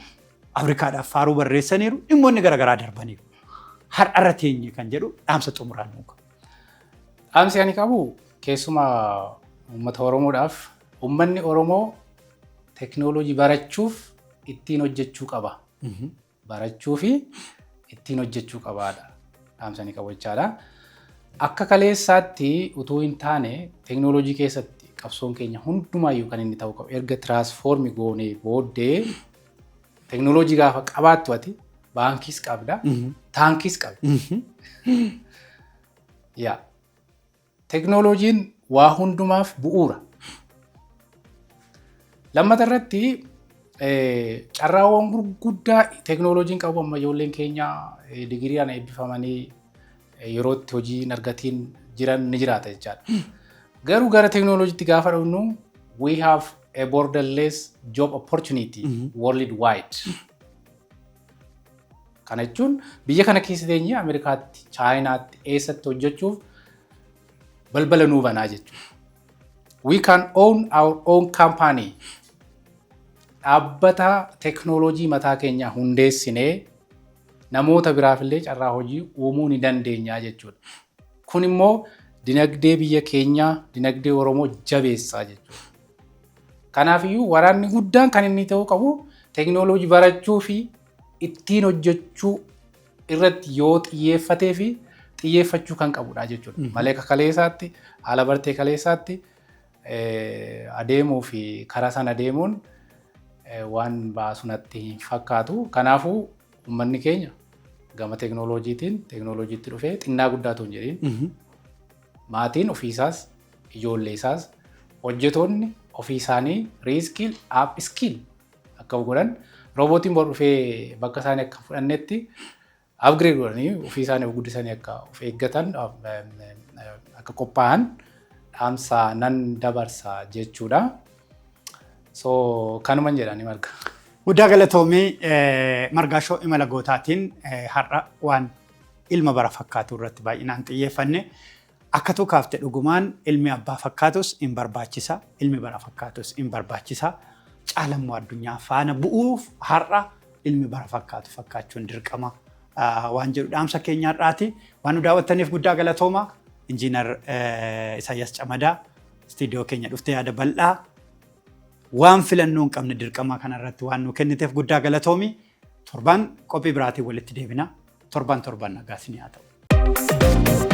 Afrikaadhaaf faaruu barreessaniiru, dhimmoonni garaagaraa darbaniiru. Har'arra teenye kan jedhu dhaamsa xumuraan nuu qabu. Dhaamsi ani qabu keessumaa uummata Oromoodhaaf, uummanni Oromoo teekinooloojii barachuuf ittiin hojjechuu qaba. Barachuu fi ittiin hojjechuu qabaadha. Dhaamsa ani qabu jechaadha. Akka kaleessaatti utuu hin taane, teekinooloojii keessatti qabsoon keenya hundumaayyuu kan inni ta'u qabu erga transform goonee booddee. Teekinooloojii gaafa qabaattu ati baankiis qabda, taankiis qabda. Yaa, teekinooloojiin waa hundumaaf bu'uura. Lammata irratti, carraawwan gurguddaa teekinooloojiin qabu, amma ijoolleen keenya digiriidhaan eebbifamanii yeroo itti hojii hin argatiin jiran ni jiraata jechaadha. Garuu gara teekinooloojiitti gaafa dhufnu, we have a borderless job opportunity worldwide. Kana jechuun biyya kana keessa teenyee Ameerikaatti, Chaayinaatti, eessatti hojjechuuf balbala nuu banaa jechuudha. We can own our own company. Dhaabbata teekinooloojii mataa keenyaa hundeessinee namoota biraaf illee carraa hojii uumuu ni dandeenya jechuudha. Kun immoo dinagdee biyya keenyaa, dinagdee Oromoo jabeessaa jechuudha. Kanaafiyyuu waraanni guddaan kan inni ta'uu qabu teekinooloojii barachuu fi ittiin hojjechuu irratti yoo xiyyeeffatee fi xiyyeeffachuu kan qabudha jechuudha. Malee akka kaleessaatti, haala bartee kaleessaatti adeemuu fi karaa sana adeemuun waan baasu natti hin fakkaatu. Kanaafuu uummanni keenya gama teekinooloojiitiin teekinooloojiitti dhufee, xinnaa guddaatu hin jedhin, maatiin ofiisaas, ijoollee isaas, hojjetoonni ofii isaanii reskill, upskill akka godhan, roobootiin bor dhufee bakka isaanii akka fudhannetti upgrade godhanii ofii isaanii of guddisanii akka of eeggatan, akka qophaa'an dhaamsa nan dabarsa jechuudha. So kanuman jedhanii, Marga. Guddaa galatoomii. Margaa Show imala gootaatiin har'a waan ilma bara fakkaatu irratti baay'inaan xiyyeeffanne. Akkatu kaafte, dhugumaan ilmi abbaa fakkaatus hin barbaachisa, ilmi bara fakkaatus hin barbaachisa. Caalammoo addunyaa faana bu'uuf har'a ilmi bara fakkaatu fakkaachuun dirqama waan jedhu dhaamsa keenya har'aati. Waan nu daawwattaniif guddaa galatooma. Injiinar Isaayyaas Camadaa, istiidiyoo keenya dhuftee yaada bal'aa waan filannoo hin qabne dirqama kanarratti waan nu kenniteef guddaa galatoomi. Torban qophii biraatiin walitti deebina. Torban torban nagaa isinii haa ta'u.